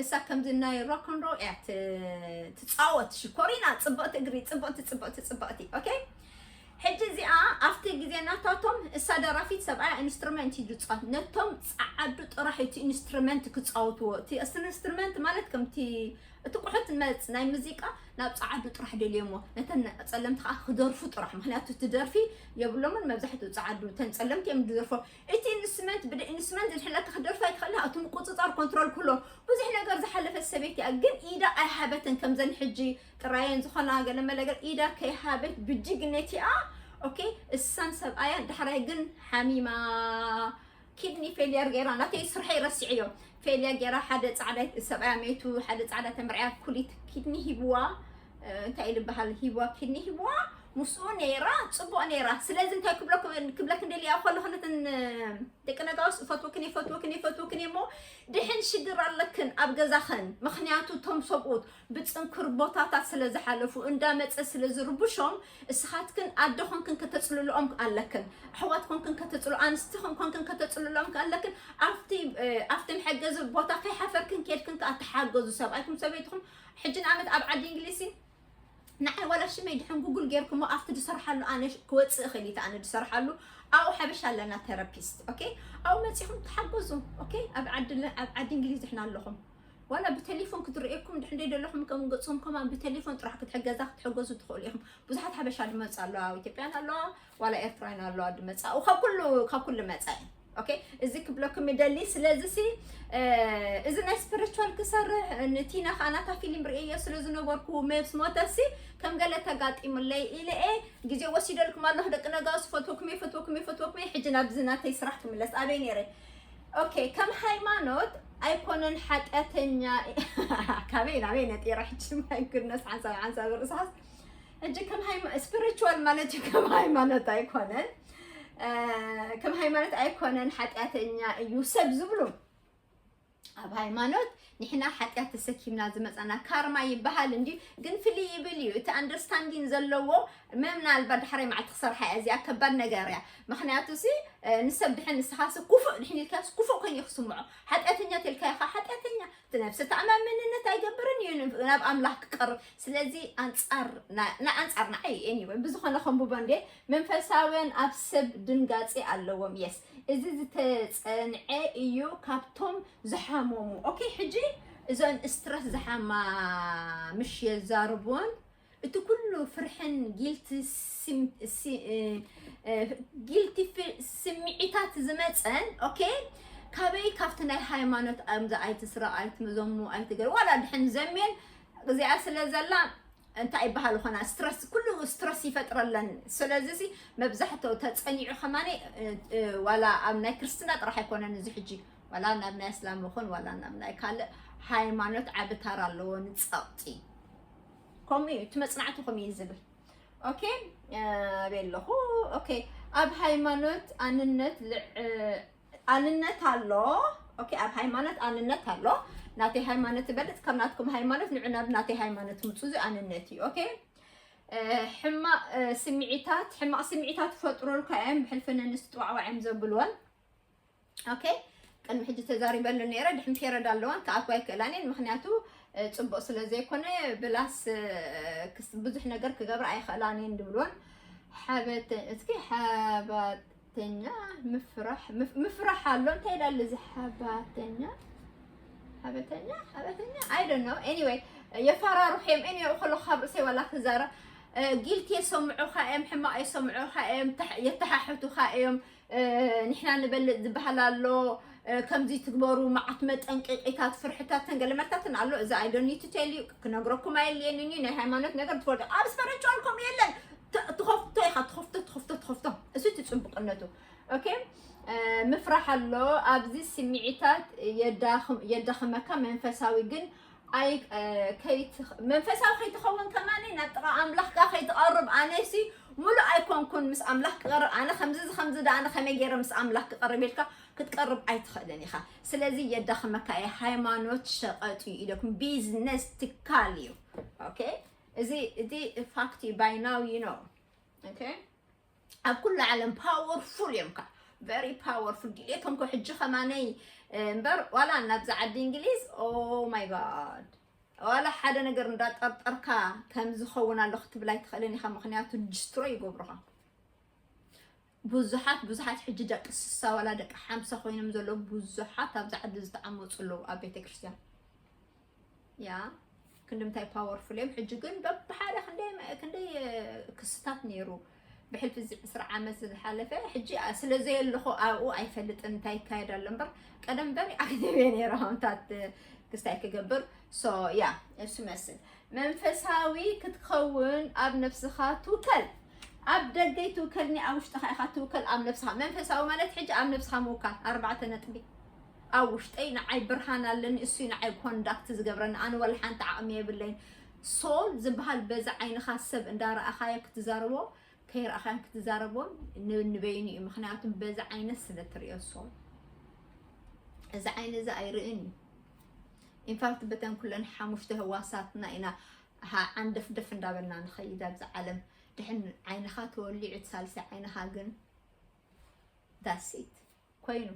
እሳ ከምዚ ናይ ሮክ ን ሮል እያ ት- ትፃወት። ሽኮሪና ፅብቕቲ እግሪ፣ ፅብቕቲ ፅብቕቲ ፅብቕቲ። ኦኬ፣ ሕጂ እዚኣ ኣብቲ ግዜ ናታቶም እሳ ደራፊት፣ ሰብኣያ ኢንስትሩመንት እዩ ዝፃወት። ነቶም ፀዓዱ ጥራሕ እቲ ኢንስትሩመንት ክፃወትዎ። እቲ ኢንስትሩመንት ማለት ከምቲ እቲ ቁሑት መፅ ናይ ሙዚቃ ናብ ፀዓዱ ጥራሕ ደልዮሞ፣ ነተን ፀለምቲ ከዓ ክደርፉ ጥራሕ። ምክንያቱ እቲ ደርፊ የብሎምን፣ መብዛሕትኡ ፀዓዱ፣ ተን ፀለምቲ እዮም ዝደርፎ። እቲ ኢንስትሩመንት ብደ ኢንስትሩመንት ዝሕለካ ክደርፋ ይትኽእል፣ እቲ ምቁፅፃር ኮንትሮል ክሎ ብዙሕ ነገር ዝሓለፈት ሰበይቲ እያ። ግን ኢዳ ኣይሃበትን፣ ከምዘን ሕጂ ጥራየን ዝኾና ገለ መለገል ኢዳ ከይሃበት ብጅግነቲኣ። ኦኬ፣ እሳን ሰብኣያን ዳሕራይ ግን ሓሚማ ኪድኒ ፌልየር ገይራ፣ ናተይ ስርሐይ ረሲዐዮ። ፌልየር ገይራ፣ ሓደ ጻዕዳ ሰብኣያ መይቱ፣ ሓደ ጻዕዳ ተመርዕያ ኩሊት ኪድኒ ሂብዋ። እ፣ እንታይ ኢሉ በሃል ሂብዋ፣ ኪድኒ ሂብዋ። ምስኡ ነይራ፣ ጽቡቕ ነይራ። ስለዚ እንታይ ክብለኩ- ክብለክ እንደልያ ከለኹ ነተን ደቂ ነጋውስ እፈትወክን እየ፣ እፈትወክን እየ፣ እፈትወክን እየ እሞ ድሕን ሽግር ኣለክን ኣብ ገዛኽን። ምኽንያቱ እቶም ሰብኡት ብጽንኩር ቦታታት ስለ ዝሓለፉ እንዳመጸ ስለ ዝርብሾም እስኻትክን ኣደ ኾንክን ከተጽልልኦም ኣለክን፣ ኣሕዋት ኮንክን ከተጽሉ ኣንስቲ ኾን- ኮንክን ከተጽልልኦም ኣለክን። ኣብቲ እ፣ ኣብቲ መሐገዚ ቦታ ከይሓፈርክን ኬድክን ከኣ ተሓገዙ። ሰብኣይኩም ሰበይትኹም ሕጂ ንኣብነት ኣብ ዓዲ እንግሊዝ ንዓይ ዋላ ሽመይ ድሕን ጉግል ጌርኩሞ ኣብቲ ዝሰርሓሉ ኣነ ሽ- ክወፅእ እኽእል እዩ፣ ኣነ ዝሰርሓሉ ኣብኡ ሓበሻ ኣለና ቴራፒስት። ኦኬ፣ ኣብኡ መፂኹም ተሓገዙ። ኦኬ፣ ኣብ ዓዲ ለ- ኣብ ዓዲ እንግሊዝ ድሕና ኣለኹም ዋላ ብቴሌፎን ክትርእየኩም ድሕን ደይ ዘለኹም ከም ገፅኹም ከማን ብቴሌፎን ጥራሕ ክትሕገዛ ክትሕገዙ ትኽእሉ ኢኹም። ብዙሓት ሓበሻ ድመፁ ኣለዋ፣ ኣብ ኢትዮጵያን ኣለዋ፣ ዋላ ኤርትራውያን ኣለዋ ድመፃ፣ ካብ ኩሉ ካብ ኩሉ መፃ እዩ። ኦኬ፣ እዚ ክብለኩም ይደሊ። ስለዚ ሲ እ፣ እዚ ናይ ስፒሪቹዋል ክሰርሕ ንቲና ከዓ ናታ ፊልም ርእየዮ ስለ ዝነበርኩ መብስ ሞተሲ ከም ገለ ተጋጢሙለይ ኢለ እየ ግዜ ወሲደልኩም ኣለኹ። ደቂ ነጋውስ ፈትወኩም እየ፣ ፈትወኩም እየ፣ ፈትወኩም እየ። ሕጂ ናብዚ ናተይ ስራሕ ክምለስ። ኣበይ ነይረ? ኦኬ፣ ከም ሃይማኖት ኣይኮነን ሓጢኣተኛ። ካበይ ናበይ ነጢረ ሕጂ? ማይ ጉድነስ፣ ሓንሳብ ሓንሳብ ርእሳስ። ሕጂ ከም ሃይማ- ስፒሪቹዋል ማለት እዩ፣ ከም ሃይማኖት ኣይኮነን። እ፣ ከም ሃይማኖት ኣይኮነን ሓጢኣተኛ እዩ ሰብ ዝብሉ። ኣብ ሃይማኖት ንሕና ሓጢኣት ተሰኪምና ዝመፃና ካርማ ይበሃል እንዲ፣ ግን ፍልይ ይብል እዩ እቲ ኣንደርስታንዲን ዘለዎ። ምናልባት ዳሕራይ መዓልቲ ክሰርሓ እያ፣ እዚኣ ከባድ ነገር እያ። ምክንያቱ ሲ እ፣ ንሰብ ድሕን ንስኻስ ኩፉእ ድሕን ኢልካስ ኩፉእ ኮይኑ ክስምዖ፣ ሓጢኣተኛ ተልካዮ ከዓ ሓጢኣተኛ፣ እቲ ነፍሲ ተኣማምንነት ኣይገብርን እዩ ናብ ኣምላኽ ክቀርብ። ስለዚ ኣንጻር ና- ንኣንጻር ንዓይ ኤኒወይ ብዝኾነ ከንብቦ እንዴ። መንፈሳውያን ኣብ ሰብ ድንጋጼ ኣለዎም። የስ፣ እዚ ዝተጸንዐ እዩ ካብቶም ዝሓመሙ። ኦኬ፣ ሕጂ እዘን ስትረስ ዝሓማ ምሽ የዛርብዎን እቲ ኩሉ ፍርሕን ጊልቲ ስም- ሲ- እ- እ- ጊልቲ ፊ- ስምዒታት ዝመፀን። ኦኬ፣ ካበይ? ካብቲ ናይ ሃይማኖት ኣምዚ ኣይትስረቕ ኣይትዘሙ ኣይትገር ዋላ ድሕን ዘሜን እዚኣ ስለ ዘላ እንታይ ይበሃል ኾና ስትረስ፣ ኩሉ ስትረስ ይፈጥረለን። ስለዚ ሲ መብዛሕትኡ ተፀኒዑ ከማነ እ- እ- ዋላ ኣብ ናይ ክርስትና ጥራሕ ኣይኮነን እዚ ሕጂ፣ ዋላ ናብ ናይ እስላም ይኹን ዋላ ናብ ናይ ካልእ ሃይማኖት ዓቢ ታራ ኣለዎ ንፀቕጢ። ከምኡ እዩ እቲ መፅናዕቲ ከምኡ እዩ ዝብል። ኦኬ፣ ኣበይ ኣለኹ? ኦኬ፣ ኣብ ሃይማኖት ኣንነት ልዕ- ኣንነት ኣሎ። ኦኬ፣ ኣብ ሃይማኖት ኣንነት ኣሎ። ናተይ ሃይማኖት ይበልፅ ካብ ናትኩም ሃይማኖት፣ ንዑ ናብ ናተይ ሃይማኖት ምፁ። እዚ ኣንነት እዩ። ኦኬ፣ ሕማቕ ስምዒታት፣ ሕማቕ ስምዒታት ይፈጥሩልካ እዮም ብሕልፊ ነንስቲ ጥዋዕዋዕ እዮም ዘብልወን። ኦኬ፣ ቅድሚ ሕጂ ተዛሪበሉ ነይረ። ድሕን ፔረድ ኣለዋን ክኣትዋ ኣይክእላን እየን፣ ምክንያቱ እ፣ ፅቡቅ ስለ ዘይኮነ ብላስ እ፣ ክስ- ብዙሕ ነገር ክገብራ ኣይኽእላን እየን ድብልወን። ሓበት እስኪ ሓባት ተኛ ምፍራሕ ምፍ- ምፍራሕ ኣሎ። እንታይ ይላል እዚ ሓባተኛ ሓበተኛ ሓበተኛ? I don't know. Anyway፣ የፈራርሑ እዮም። Anyway፣ ከሎ ካብ ርእሰይ ዋላ ክዛረብ፣ እ፣ ጊልቲ የሰምዑኻ እዮም፣ ሕማቕ የሰምዑኻ እዮም፣ ተሕ- የተሓሕቱኻ እዮም። እ፣ ንሕና ንበልጥ ዝበሃል ኣሎ፣ እ፣ ከምዚ ትግበሩ፣ መዓት መጠንቀቂታት፣ ፍርሕታትን ገለ መታትን ኣሎ። እዚ I don't need to tell you፣ ክነግረኩም ኣየድልየንን እዩ። ናይ ሃይማኖት ነገር ትፈልጡ፣ ኣብ ስፐሪቹዋል ከምኡ የለን። ት- ትኸፍቶ ኢኻ፣ ትኸፍቶ ትኸፍቶ ትኸፍቶ። እሱ እቲ ጽቡቅነቱ። ኦኬ፣ እ፣ ምፍራሕ ኣሎ ኣብዚ። ስምዒታት የዳኽም- የዳኽመካ፣ መንፈሳዊ ግን ኣይ እ፣ ከይትኽ- መንፈሳዊ ከይትኸውን ከማኒ ናብ ጥቓ ኣምላኽ ከኣ ከይትቐርብ። ኣነሲ ሙሉእ ኣይኮንኩን ምስ ኣምላኽ ክቐርብ። ኣነ ከምዚ ከምዚ ዳ ኣነ ከመይ ገይረ ምስ ኣምላኽ ክቐርብ ኢልካ ክትቀርብ ኣይትኽእልን ኢኻ። ስለዚ የዳኽመካ እየ። ሃይማኖት ሸቐጥ እዩ ኢለኩም፣ ቢዝነስ ትካል እዩ። ኦኬ፣ እዚ እቲ ፋክት እዩ። By now you know። ኦኬ፣ ኣብ ኩሉ ዓለም ፓወርፉል እዮም ከ፣ very powerful ድሌቶም ከ ሕጂ ከማነይ እምበር ዋላ ናብዛ ዓዲ እንግሊዝ፣ oh my God፣ ዋላ ሓደ ነገር እንዳጠርጠርካ ከም ዝኸውን ኣሎ ክትብል ኣይትኽእልን ኢኻ። ምኽንያቱ ዲስትሮይ ይገብሩኻ። ብዙሓት ብዙሓት ሕጂ ደቂ ስሳ ዋላ ደቂ ሓምሳ ኮይኖም ዘለዉ ብዙሓት ኣብዚ ዓዲ ዝተዓመፁ ኣለዉ ኣብ ቤተክርስትያን። ያ ክንዲ ምንታይ ፓወርፉል እዮም። ሕጂ ግን በብሓደ ክንደይ መ- ክንደይ እ፣ ክስታት ነይሩ ብሕልፊ እዚ ዕስራ ዓመት ዝሓለፈ። ሕጂ ኣ- ስለ ዘየለኹ ኣብኡ ኣይፈልጥን እንታይ ይካየድ ኣሎ እምበር ቀደም በሪ ኣክቲቭ እየ ነይረ ከምታት ክስታይ ክገብር። So ያ እሱ መስል መንፈሳዊ ክትከውን ኣብ ነፍስኻ ትውከል። ኣብ ደገይ ትውከልኒ ኣብ ውሽጥኻ ኢኻ ትውከል። ኣብ ነፍስኻ መንፈሳዊ ማለት ሕጂ ኣብ ነፍስኻ ምውካል ኣርባዕተ ነጥቢ። ኣብ ውሽጠይ ንዓይ ብርሃን ኣለኒ፣ እሱ ንዓይ ኮንዳክት ዝገብረኒ። ኣነ ወላ ሓንቲ ዓቕሚ የብለይን። ሶል ዝበሃል በዚ ዓይንኻ ሰብ እንዳረኣኻዮ ክትዛረቦ ከይረኣኻዮ ክትዛረቦን ን- ንበይኑ እዩ። ምኽንያቱ በዚ ዓይነት ስለ ትሪኦ ሶል እዚ ዓይኒ እዚ ኣይርእን እዩ። ኢንፋክት በተን ኩለን ሓሙሽተ ህዋሳትና ኢና ሃ- ዓንደፍደፍ እንዳበልና ንኸይድ ኣብዚ ዓለም። ድሕን ዓይንኻ ተወሊዑ እቲ ሳልሳይ ዓይንኻ ግን ዳሲት ኮይኑ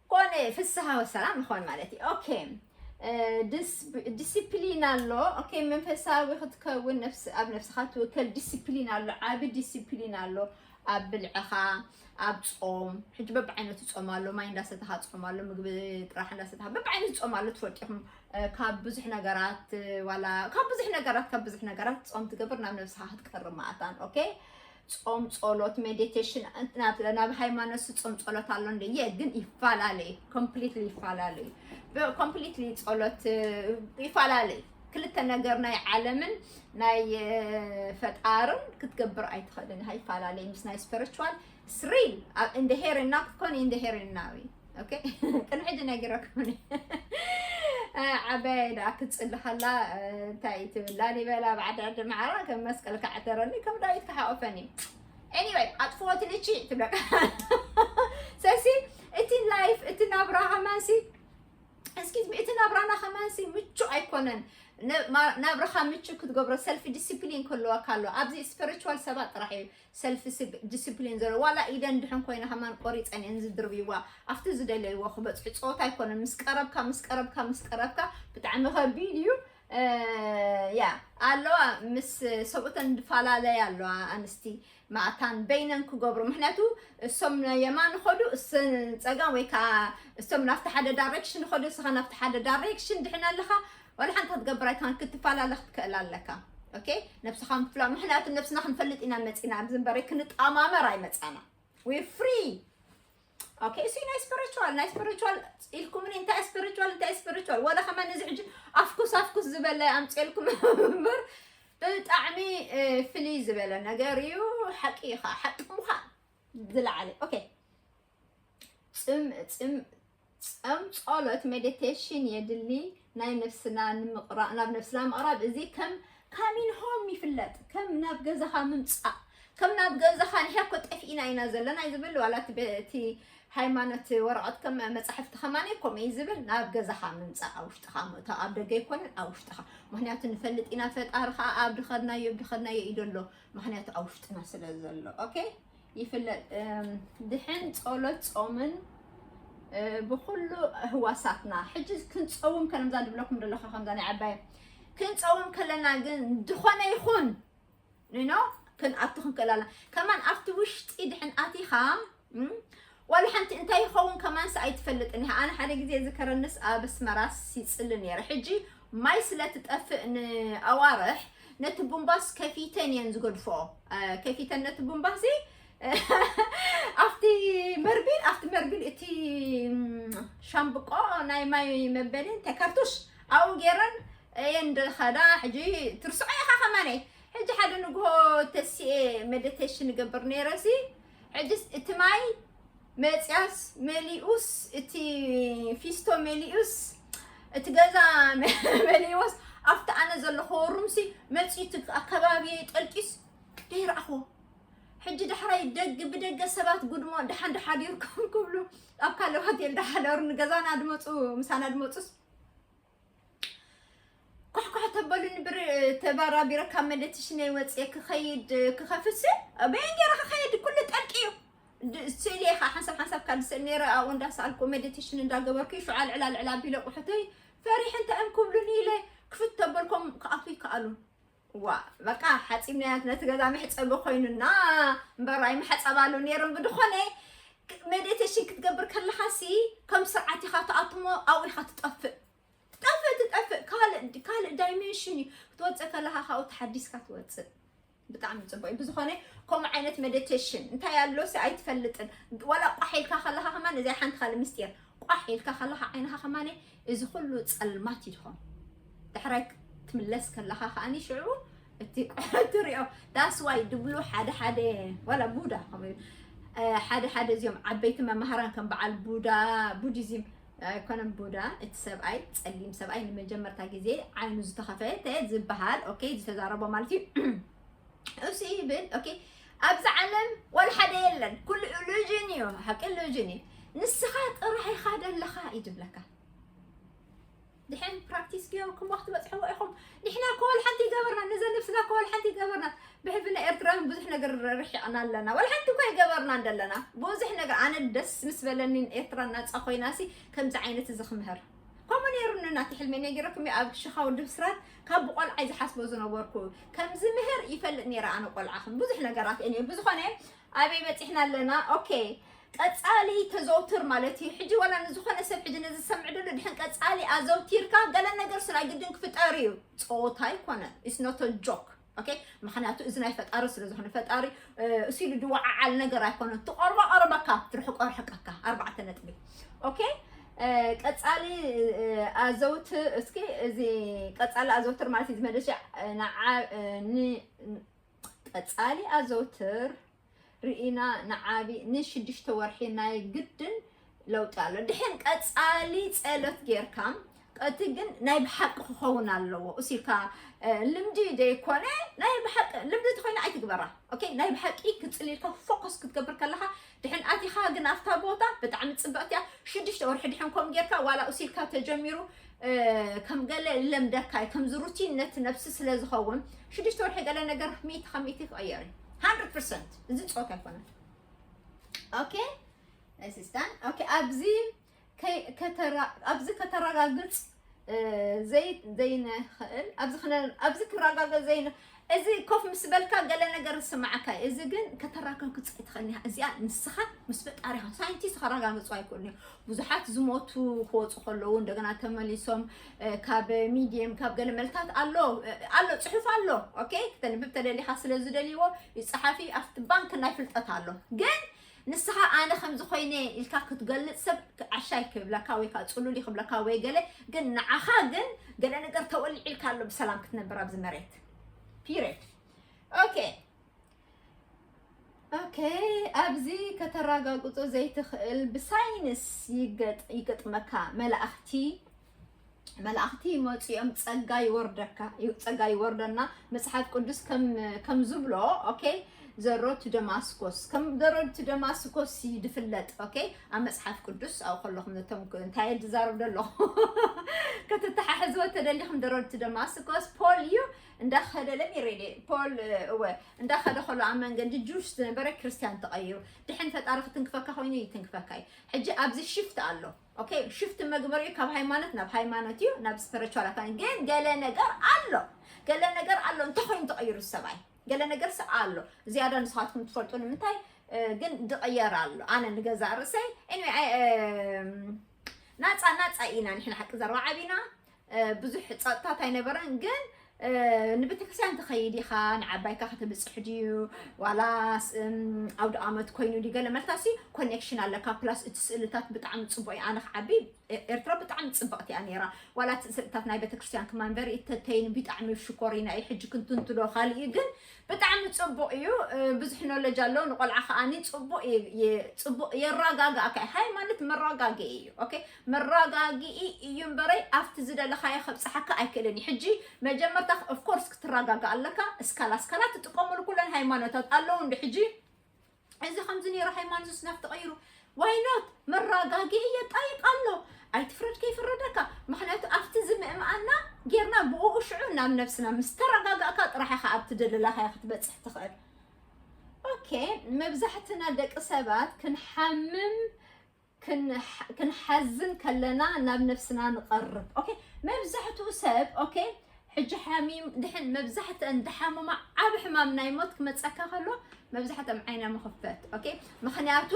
ኮነ ፍስሃ ወሰላም ይኾን ማለት እዩ። ኦኬ፣ እ፣ ዲስ- ዲሲፕሊን ኣሎ። ኦኬ፣ መንፈሳዊ ክትከውን ነፍስ- ኣብ ነፍስኻ ትውከል ዲሲፕሊን ኣሎ፣ ዓቢ ዲሲፕሊን ኣሎ። ኣብ ብልዕኻ፣ ኣብ ጾም፣ ሕጂ በብዓይነቱ ጾም ኣሎ። ማይ እንዳሰተኻ ጾም ኣሎ፣ ምግቢ ጥራሕ እንዳሰተኻ በብዓይነቱ ጾም ኣሎ። ትፈልጡ ኢኹም፣ እ፣ ካብ ብዙሕ ነገራት፣ እ፣ ዋላ ካብ ብዙሕ ነገራት ካብ ብዙሕ ነገራት ጾም ትገብር ናብ ነብስኻ ክትቀርብ ማእታን። ኦኬ፣ ጾም ጸሎት ሜዲቴሽን ናብ ናብ ሃይማኖት ጾም ጸሎት ኣሎ እንደ የ ግን ይፈላለዩ፣ ኮምፕሊትሊ ይፈላለዩ። ኮምፕሊትሊ ጸሎት እ፣ ይፈላለዩ። ክልተ ነገር ናይ ዓለምን ናይ እ፣ ፈጣርን ክትገብር ኣይትኽእልን ኢኻ። ይፈላለዩ ምስ ናይ ስፒሪቹዋል ስሪል እንደ ሄር እና ክትኮን እንደ ሄር እናዊ ኦኬ። ቅድሚ ሕጂ ነጊረኩም። ዓባይ ደኣ ክትፅሊ ከላ እንታይ ትብል? ላሊበላ ብዓዲ ዓዲ ማዕራ ከም መስቀል ክዓተረኒ ከም ዳዊት ክሓቆፈኒ። ኤኒወይ ኣጥፍኦ ትልቺ ትብለካ። ሰሲ እቲ ላይፍ እቲ ናብራ ከማንሲ እስኪ እቲ ናብራና ከማንሲ ምቹ ኣይኮነን። ነ- ማ- ናብራኻ ምቹ ክትገብሮ ሰልፍ ዲስፕሊን ክህልወካ ኣሎ። ኣብዚ ስፒሪቹዋል ሰባት ጥራሕ እዩ ሰልፍ ዲስፕሊን ዘሎ። ዋላ ኢደን ድሕን ኮይነ ከማን ቆሪፀን እየን ዝድርብይዋ ኣብቲ ዝደለይዎ ክበፅሑ። ፀወታ ኣይኮነን። ምስ ቀረብካ ምስ ቀረብካ ምስ ቀረብካ ብጣዕሚ ከቢድ እዩ። እ፣ ያ ኣለዋ ምስ ሰብኡተን ዝፈላለያ ኣለዋ ኣንስቲ ማእታን በይነን ክገብሩ። ምክንያቱ እሶም የማን ኸዱ እሰን ፀጋም ወይ ከዓ እሶም ናብቲ ሓደ ዳይሬክሽን ኸዱ እስኻ ናብቲ ሓደ ዳይሬክሽን ድሕን ኣለኻ። ዋላ ሓንቲ ክትገብር ኣይትኽእልን ክትፈላለ ክትክእል ኣለካ። ኦኬ፣ ነብስኻ ምፍላ ምክንያቱ ነብስና ክንፈልጥ ኢና መፂና ኣብዚ እምበረ ክንጣማመር ኣይመፃና። We free። ኦኬ፣ እሱ ናይ ስፒሪቹዋል ናይ ስፒሪቹዋል ኢልኩምኒ እንታይ ስፒሪቹዋል እንታይ ስፒሪቹዋል ወላ ከማን እዚ ሕጂ ኣፍኩስ ኣፍኩስ ዝበለ ኣምፅኤልኩም እምበር ብጣዕሚ እ፣ ፍልይ ዝበለ ነገር እዩ። ሓቂ ኢኻ ሓቂ ምዃን ዝለዓለ። ኦኬ፣ ፅም ፅም ጸም ጸሎት ሜዲቴሽን የድሊ። ናይ ነፍስና ንምቕራ ናብ ነፍስና ምቕራብ እዚ ከም ካሚን ሆም ይፍለጥ። ከም ናብ ገዛኻ ምምጻእ ከም ናብ ገዛኻ ንሕና እኮ ጠፊእና ኢና ዘለና እዩ ዝብል ዋላ እቲ በ- እቲ ሃይማኖት ወረቐት ከም መጻሕፍቲ ከማን እዩ ከምኡ እዩ ዝብል። ናብ ገዛኻ ምምጻእ ኣብ ውሽጥኻ ምእታው ኣብ ደገ ኣይኮነን ኣብ ውሽጥኻ። ምክንያቱ ንፈልጥ ኢና ፈጣሪ ከዓ ኣብ ድኸድናዮ ኣብ ድኸድናዮ እዩ ዘሎ። ምክንያቱ ኣብ ውሽጥና ስለ ዘሎ ኦኬ። ይፍለጥ ድሕን ጸሎት ጾምን ብኩሉ ህዋሳትና ሕጂ ክንጸውም ከለና ዝብለኩም ዘለኹ ከምዛ ናይ ዓባይ ክንጸውም ከለና ግን ዝኾነ ይኹን ኖ ክንኣቱ ክንክእል ኣለና። ከማን ኣብቲ ውሽጢ ድሕን ኣቲኻ እም? ዋላ ሓንቲ እንታይ ይኸውን ከማንስ ኣይትፈልጥን ኢኻ። ኣነ ሓደ ግዜ ዝከረንስ ኣብ ኣስመራስ ይጽሊ ነይረ። ሕጂ ማይ ስለ ትጠፍእ ንኣዋርሕ ነቲ ቡምባስ ከፊተን እየን ዝገድፎ። እ፣ ከፊተን ነቲ ቡምባሲ ኣብቲ መርቢል፣ ኣብቲ መርቢል እቲ፣ እም፣ ሻምብቆ ናይ ማይ መበሊ እንታይ ካርቱሽ ኣብኡ ገይረን እየን ድኸዳ። ሕጂ ትርስዖ ኢኻ ከማነይ። ሕጂ ሓደ ንግሆ ተሲኤ ሜዲቴሽን እገብር ነይረሲ። ሕጂስ እቲ ማይ መጽያስ መሊኡስ፣ እቲ ፊስቶ መሊኡስ፣ እቲ ገዛ መሊኡስ፣ ኣብቲ ኣነ ዘለኹዎ ሩምሲ መጺኡ እቲ ኣከባቢ ጠልቂስ ደይረኣኹዎ። ሕጂ ዳሕራይ ደግ-፣ ብደገ ሰባት ጉድሞ ደሓን ደሓዲርኩም ክብሉ ኣብ ካልእ ሆቴል ዳሓደሩ ንገዛና ድመጹ፣ ምሳና ድመጹስ ኳሕኳሕ ተበሉኒ። ብር ተባራቢረ ካብ መደትሽነይ ወፅየ ክኸይድ ክኸፍትሲ በየን ገይረ ክኸይድ ኩሉ ጠልቂ እዩ። ድ-፣ ስእሊ እየ ከዓ ሓንሳብ ሓንሳብ ካብ ዝስእል ነይረ። ኣብኡ እንዳሰኣልኩ ሜዲቴሽን እንዳገበርኩ ሽዑ ኣልዕል ኣልዕል ኣቢለ ኣቑሑተይ ፈሪሕ እንታይ እዮም ክብሉኒ ኢለ ክፍት ተበልኮም ክኣትዉ ይከኣሉን። ዋ በቃ ሓፂብናያ ነቲ ገዛ መሕፀቢ ኮይኑና እምበር ኣይምሓፀባሉ ነይሮም። ብድኾነ ሜዲቴሽን ክትገብር ከለኻ ሲ ከም ስርዓት ኢኻ ትኣትሞ ኣብኡ ኢኻ ትጠፍእ። ትጠፍእ ትጠፍእ ካልእ ካልእ ዳይሜንሽን እዩ። ክትወፅእ ከለኻ ካብኡ ተሓዲስካ ትወፅእ። ብጣዕሚ ፅቡቅ እዩ። ብዝኾነ ከምኡ ዓይነት ሜዲቴሽን እንታይ ኣሎ ሲ ኣይትፈልጥን። ዋላ ቋሕ ኢልካ ከለኻ ከማን እዚኣ ሓንቲ ካልእ ምስጢር፣ ቋሕ ኢልካ ከለኻ ዓይንኻ ከማን እዚ ኩሉ ፀልማት እዩ ዝኾን። ዳሕራይ ክትምለስ ከለኻ ከዓኒ ሽዑ እቲ ቋሕ ትሪኦ። ዳስ ዋይ ድብሉ ሓደ ሓደ ዋላ ቡዳ ከምኡ እዩ። እ፣ ሓደ ሓደ እዚኦም ዓበይቲ መማህራን ከም በዓል ቡዳ፣ ቡዲዝም ኣይኮነን ቡዳ፣ እቲ ሰብኣይ፣ ጸሊም ሰብኣይ ንመጀመርታ ግዜ ዓይኑ ዝተኸፈተ ዝበሃል፣ ኦኬ፣ ዝተዛረቦ ማለት እዩ። እሱ ይብል፣ ኦኬ፣ ኣብዚ ዓለም ዋላ ሓደ የለን፣ ኩሉ ኢሉዥን እዩ፣ ሓቂ ኢሉዥን እዩ። ንስኻ ጥራሕ ኢኻ ደለኻ እዩ ዝብለካ። ድሕን ፕራክቲስ ገይርኩሞ ክትበጽሕዎ ኢኹም። ንሕና እኮ ወላ ሓንቲ ይገበርና፣ ነዘ ነብስና እኮ ወላ ሓንቲ ይገበርና። ብሕብና ኤርትራውያን ብዙሕ ነገር ርሒቕና ኣለና። ወላ ሓንቲ እኮ ይገበርና እንደለና። ብዙሕ ነገር፣ ኣነ ደስ ምስ በለኒ ኤርትራ ናጻ ኮይናሲ ከምዚ ዓይነት እዚ ክምህር። ከምኡ ነይሩኒ ናቲ ሕልሚ ነጊረኩም እየ፣ ኣብ ሽኻ ወዲ ብስራት ካብ ብቆልዓይ ዝሓስቦ ዝነበርኩ። ከምዚ ምህር ይፈልጥ ነይረ ኣነ ቆልዓ። ብዙሕ ነገራት እየ ነይሩ። ብዝኾነ ኣበይ በጺሕና ኣለና? ኦኬ፣ ቀጻሊ ተዘውትር ማለት እዩ። ሕጂ ዋላ ንዝኾነ ሰብ ሕጂ ነዚ ዝሰምዕ ደሎ ድሕን ቀጻሊ ኣዘውቲርካ ገለ ነገር ስለ ግድን ክፍጠር እዩ። ጸወታ ኣይኮነ። It's not a joke። ኦኬ፣ ምኽንያቱ እዚ ናይ ፈጣሪ ስለ ዝኾነ ፈጣሪ፣ እ፣ እሱ ኢሉ ድወዓዓል ነገር ኣይኮነ። ትቐርቦ ቀርበካ፣ ትርሕቆ ርሕቀካ። ኣርባዕተ ነጥቢ። ኦኬ፣ እ፣ ቀጻሊ፣ እ፣ ኣዘውት-፣ እስኪ እዚ ቀጻሊ ኣዘውትር ማለት እዩ ዝመለሽ፣ እ፣ ንዓ-፣ እ፣ ን-፣ ቀጻሊ ኣዘውትር ርኢና ንዓቢ ንሽዱሽተ ወርሒ ናይ ግድን ለውጢ ኣሎ። ድሕን ቀጻሊ ጸሎት ጌርካ፣ እቲ ግን ናይ ብሓቂ ክኸውን ኣለዎ። እሱ ኢልካ፣ እ፣ ልምዲ ደይኮነ ናይ ብሓቂ ልምዲ ተኾይና ኣይትግበራ። ኦኬ፣ ናይ ብሓቂ ክጽሊ ኢልካ ፎከስ ክትገብር ከለኻ፣ ድሕን ኣቲኻ ግን ኣብታ ቦታ ብጣዕሚ ጽብቕቲ እያ። ሽዱሽተ ወርሒ ድሕን ከምኡ ጌርካ፣ ዋላ እሱ ኢልካ ተጀሚሩ፣ እ፣ ከም ገለ ለምደካ እዩ፣ ከምዚ ሩቲን ነቲ ነብሲ ስለ ዝኸውን፣ ሽዱሽተ ወርሒ ገለ ነገር ሚእቲ ካብ ሚእቲ ክቕየር እዩ። ሃንድረድ ፐርሰንት። እዚ ጾት ኣይኮነን። ኦኬ፣ ኣሲስታንት። ኦኬ፣ ኣብዚ ከይ-፣ ከተራ-፣ ኣብዚ ከተረጋግጽ፣ እ፣ ዘይ-፣ ዘይንኽእል፣ ኣብዚ ክነ-፣ ኣብዚ ክረጋገጽ ዘይን-፣ እዚ ኮፍ ምስ በልካ ገለ ነገር ዝስምዓካ እዩ። እዚ ግን ከተረጋግጾ ኣይትኽእልን ኢኻ። እዚኣ ንስኻ ምስ ፈጣሪኻ፣ ሳይንቲስት ከረጋግጾ ኣይክእሉን እዮም። ብዙሓት ዝሞቱ ክወጹ ከለዉ እንደገና ተመሊሶም፣ እ፣ ካብ ሚድየም ካብ ገለ መልታት ኣሎ፣ እ፣ ኣሎ፣ ጽሑፍ ኣሎ። ኦኬ፣ ክተንብብ ተደሊኻ ስለ ዝደልይዎ ይጸሓፊ ኣብቲ ባንክ ናይ ፍልጠት ኣሎ። ግን ንስኻ ኣነ ከምዚ ኮይነ ኢልካ ክትገልጽ ሰብ ዓሻይ ክብለካ ወይ ከዓ ጽሉል ክብለካ ወይ ገለ፣ ግን ንዓኻ ግን ገለ ነገር ተወሊዕ ኢልካ ኣሎ ብሰላም ክትነብር ኣብዚ መሬት። ፒሪድ። ኦኬ። ኦኬ፣ ኣብዚ ከተረጋግጾ ዘይትኽእል ብሳይንስ ይገጥ-፣ ይገጥመካ። መላእኽቲ፣ መላእኽቲ ይመጹ እዮም፣ ጸጋ ይወርደካ፣ ይ-፣ ጸጋ ይወርደና። መጽሓፍ ቅዱስ ከም፣ ከም ዝብሎ፣ ኦኬ፣ the road to Damascus፣ ከም the road to Damascus እዩ ዝፍለጥ። ኦኬ፣ ኣብ መጽሓፍ ቅዱስ ኣብኡ ከለኹም ነቶም ክ-፣ እንታይ እየ ዝዛረብ ዘለኹ? ከተተሓሕዝዎ ተደሊኹም the road to Damascus፣ ፖል እዩ እንዳኸደ፣ let me read it። ፖል፣ እወ፣ እንዳኸደ ከሎ ኣብ መንገዲ ጁሽ ዝነበረ ክርስትያን ተቐይሩ። ድሕን ፈጣሪ ክትንክፈካ ኮይኑ ይትንክፈካ እዩ። ሕጂ ኣብዚ ሽፍት ኣሎ። ኦኬ፣ ሽፍት መግበሪኡ ካብ ሃይማኖት ናብ ሃይማኖት እዩ፣ ናብ ስፒሪቹዋል ኣካል። ግን ገለ ነገር ኣሎ። ገለ ነገር ኣሎ። እንታይ ኮይኑ ተቐይሩ ሰብኣይ? ገለ ነገር ስ-፣ ኣሎ። ዝያዳ ንስኻትኩም ትፈልጡ ንምንታይ? ግን ድቕየር ኣሎ። ኣነ ንገዛእ ርእሰይ anyway፣ ኣይ- እም፣ ናፃ ናፃ ኢና ንሕና ሓቂ ዘረባ ዓቢና። ብዙሕ ፀጥታት ኣይነበረን። ግን ንቤተክርስትያን ትኸይድ ኢኻ፣ ንዓባይካ ከተብፅሕ ድዩ ዋላስ ኣውደ ኣመት ኮይኑ ድዩ ገለ መልታሲ ኮኔክሽን ኣለካ። ፕላስ እቲ ስእልታት ብጣዕሚ ፅቡቅ እዩ። ኣነ ክዓቢ ኤርትራ ብጣዕሚ ፅብቕቲ እያ ነይራ። ዋላ እቲ ስእልታት ናይ ቤተክርስትያን ክማንበሪ እተተይን ብጣዕሚ ሽኮሪና እዩ። ሕጂ ክንትንትዶ ካልእ እዩ፣ ግን ብጣዕሚ ፅቡቅ እዩ። ብዙሕ ኖለጅ ኣለዎ። ንቆልዓ ከዓኒ ፅቡቅ የረጋግኣካ። ሃይማኖት መረጋግኢ እዩ። ኦኬ፣ መረጋግኢ እዩ እምበረይ ኣብቲ ዝደለካዮ ከብፅሓካ ኣይክእልን እዩ። ሕጂ መጀመርታ ኦፍኮርስ ክትረጋጋእ ኣለካ። እስካላ እስካላ ትጥቀሙሉ ኩለን ሃይማኖታት ኣለዉ እንዲ ሕጂ እዚ ከምዚ ነይሩ ሃይማኖት ስናፍ ተቐይሩ ዋይኖት መረጋግኢ የጣይቅ ኣሎ። ኣይትፍረድ ከይፍረደካ። ምክንያቱ ኣብቲ ዝምእምኣና ጌርና ብኡ ሽዑ ናብ ነብስና ምስ ተረጋጋእካ ጥራሕ ኢኻ ኣብቲ ደለላካዮ ክትበፅሕ ትኽእል። ኦኬ፣ መብዛሕትና ደቂ ሰባት ክንሓምም ክንሓዝን ከለና ናብ ነብስና ንቐርብ። ኦኬ፣ መብዛሕትኡ ሰብ ኦኬ ሕጂ ሓሚም ድሕን መብዛሕትአን ድሓሙማ ዓብ ሕማም ናይ ሞት ክመፀካ ከሎ መብዛሕትኦም ዓይና ምኽፈት። ኦኬ፣ ምክንያቱ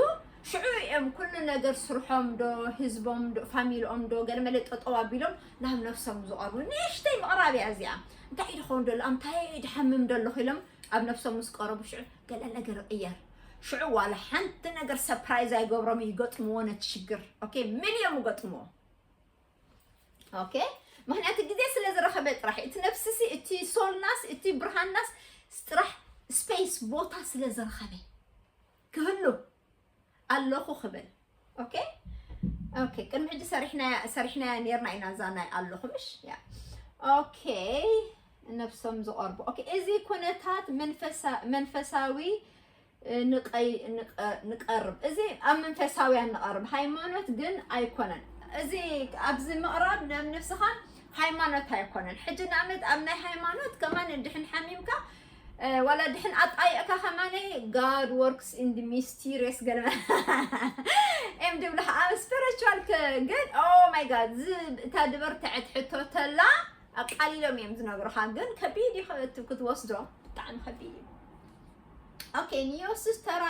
ሽዑ እዮም ኩሉ ነገር ስርሖም ዶ ህዝቦም ዶ ፋሚልኦም ዶ ገለመለ ጠጠው ኣቢሎም ናብ ነብሶም ዝቐርቡ። ንእሽተይ ምቕራብ እያ እዚኣ። እንታይ እዩ ድኸውን ደሎ ኣምታይ ድሓምም ደለኹ ኢሎም ኣብ ነብሶም ምስ ቀረቡ ሽዑ ገለ ነገር ይቕየር። ሽዑ ዋላ ሓንቲ ነገር ሰፕራይዝ ኣይገብሮም ይገጥምዎ ነቲ ሽግር። ኦኬ፣ ምን እዮም ይገጥምዎ። ኦኬ፣ ምክንያቱ ግዜ ስለ ዝረኸበ ጥራሕ እቲ ነብስሲ እቲ ሶልናስ እቲ ብርሃናስ ጥራሕ ስፔስ ቦታ ስለ ዝረኸበ ክህሉ ኣለኹ ክብል። ኦኬ፣ ኦኬ፣ ቅድሚ ሕጂ ሰሪሕናያ ሰሪሕናያ ነርና ኢና እዛ ናይ ኣለኹ ምሽ ያ። ኦኬ፣ ነብሶም ዝቐርቡ። ኦኬ፣ እዚ ኩነታት መንፈሳዊ ንቀርብ እዚ ኣብ መንፈሳውያን ንቐርብ ሃይማኖት ግን ኣይኮነን። እዚ ኣብዚ ምቕራብ ናብ ነብስኻ ሃይማኖት ኣይኮነን። ሕጂ ንኣብነት ኣብ ናይ ሃይማኖት ከማን ድሕን ሓሚምካ ዋላ ድሕን ኣጣየእካ ከማነ God works in the mysterious ገለ ኤም ድብሉ ኣብ ስፒሪቹዋል ግን ኦ ማይ ጋድ እታ ድበርትዐት ሕቶ ተላ ኣቃሊሎም እዮም ዝነግሩኻ። ግን ከቢድ እዩ ክትወስዶ ብጣዕሚ ከቢድ እዩ። ኦኬ፣ ንዮሱስ ተራ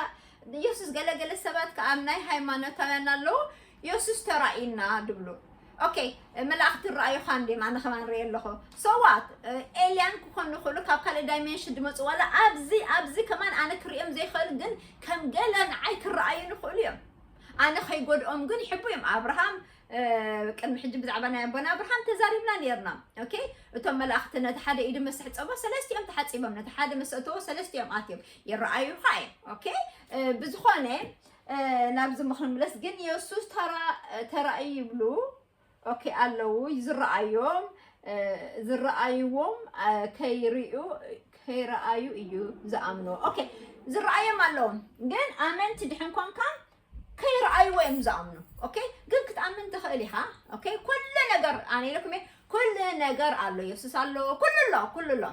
ንዮሱስ ገለገለ ሰባት ከኣ ኣብ ናይ ሃይማኖታውያን ኣለዉ ዮሱስ ተራእዩና ድብሉ። ኦኬ፣ መላእኽቲ ረኣዩኻ እንዲም ኣነ ከማን ርኢ ኣለኹ። ሰዋት ኤልያን ክኾኑ ይኽእሉ ካብ ካልእ ዳይሜንሽን ድመፁ ዋላ ኣብዚ ኣብዚ ከማን ኣነ ክርእዮም ዘይኽእል ግን ከም ገለ ንዓይ ክረኣዩ ንኽእሉ እዮም። ኣነ ከይጎድኦም ግን ይሕቡ እዮም። ኣብርሃም ቅድሚ ሕጂ ብዛዕባ ናይ ኣቦና ኣብርሃም ተዛሪብና ነርና። ኦኬ፣ እቶም መላእኽቲ ነቲ ሓደ ኢዱ ምስ ሕጸቦ ሰለስቲኦም ተሓጺቦም፣ ነቲ ሓደ ምስ እተዎ ሰለስቲኦም ኣትዮም ይረኣዩኻ እዮም። ኦኬ፣ ብዝኾነ ናብዚ ምክንምለስ ግን የሱስ ተራእዩ ይብሉ። ኦኬ፣ ኣለዉ ዝረኣዮም ዝረኣይዎም ከይርእዩ ከይረኣዩ እዩ ዝኣምኑ። ኦኬ፣ ዝረኣዮም ኣለዎም ግን ኣመንቲ ድሕን ኮንካ ከይረኣይዎ እዮም ዝኣምኑ። ኦኬ፣ ግን ክትኣምን ትኽእል ኢኻ። ኦኬ፣ ኩሉ ነገር ኣነ ኢለኩም እየ፣ ኩሉ ነገር ኣሎ። የሱስ ኣሎ፣ ኩሉ ኣሎ፣ ኩሉ ኣሎ።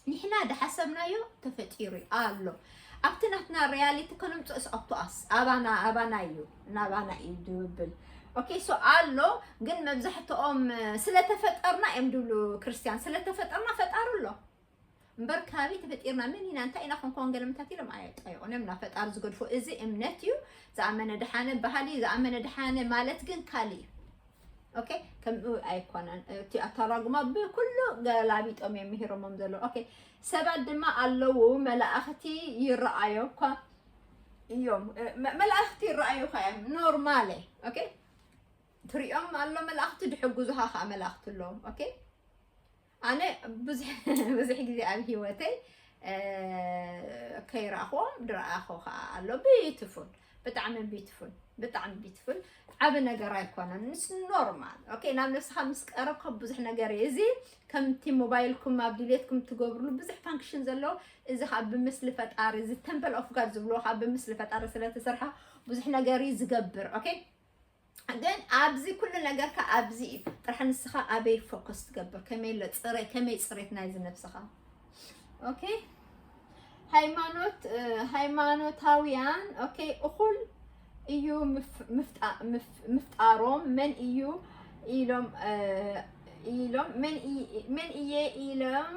ንሕና ድሓሰብናዮ ተፈጢሩ ኣሎ። ኣብቲ ናትና ሪያሊቲ ከነምፅኦስ ኣብቶኣስ ኣባና ኣባና እዩ ናባና እዩ ድብል። ኦኬ፣ ሶ ኣሎ ግን መብዛሕትኦም ስለተፈጠርና እዮም ድብሉ ክርስትያን። ስለተፈጠርና ፈጣሪ ኣሎ። እምበር ካበይ ተፈጢርና መን ኢና እንታይ ኢና ክንከውን ገለ ምታት ኢሎም ኣየጣይቑን እዮም። ናብ ፈጣሪ ዝገድፎ እዚ እምነት እዩ። ዝኣመነ ድሓነ ባህሊ ዝኣመነ ድሓነ ማለት ግን ካልእ እዩ። ኦኬ፣ ከምኡ ኣይኮነን እቲ ኣተራጉማ ብኩሉ ገላቢጦም እዮም ምሂሮሞም ዘለዉ። ኦኬ፣ ሰባት ድማ ኣለዉ መላእኽቲ ይረኣዮኳ እዮም መላእኽቲ ይረኣዩካ እዮም ኖርማለ። ኦኬ፣ ትሪኦም ኣሎ መላእኽቲ ድሕግዙኻ ከዓ መላእኽቲ ኣለዎም። ኦኬ፣ ኣነ ብዙሕ ግዜ ኣብ ሂወተይ ከይረኣኽዎም ድረኣኹ ከዓ ኣሎ። ቢዩቲፉል፣ ብጣዕሚ ቢዩቲፉል፣ ብጣዕሚ ቢዩቲፉል። ዓብ ነገር ኣይኮነን፣ ምስ ኖርማል። ኦኬ፣ ናብ ነብስኻ ምስ ቀረብካ ብዙሕ ነገር እዩ። እዚ ከምቲ ሞባይልኩም ኣብ ድሌትኩም ትገብርሉ ብዙሕ ፋንክሽን ዘለዎ፣ እዚ ከዓ ብምስሊ ፈጣሪ፣ እዚ ተምፕል ኦፍ ጋድ ዝብልዎ ከዓ ብምስሊ ፈጣሪ ስለተሰርሐ ብዙሕ ነገር እዩ ዝገብር። ኦኬ፣ ግን ኣብዚ ኩሉ ነገርካ ኣብዚ እዩ ጥራሕ። ንስኻ ኣበይ ፎከስ ትገብር፣ ከመይ ኣሎ ፅረ ከመይ ፅሬት ናይዚ ነብስኻ። ኦኬ፣ ሃይማኖት ሃይማኖታውያን ኦኬ እኹል እዩ ምፍጣሮም። መን እዩ ኢሎም ኢሎም መን እየ ኢሎም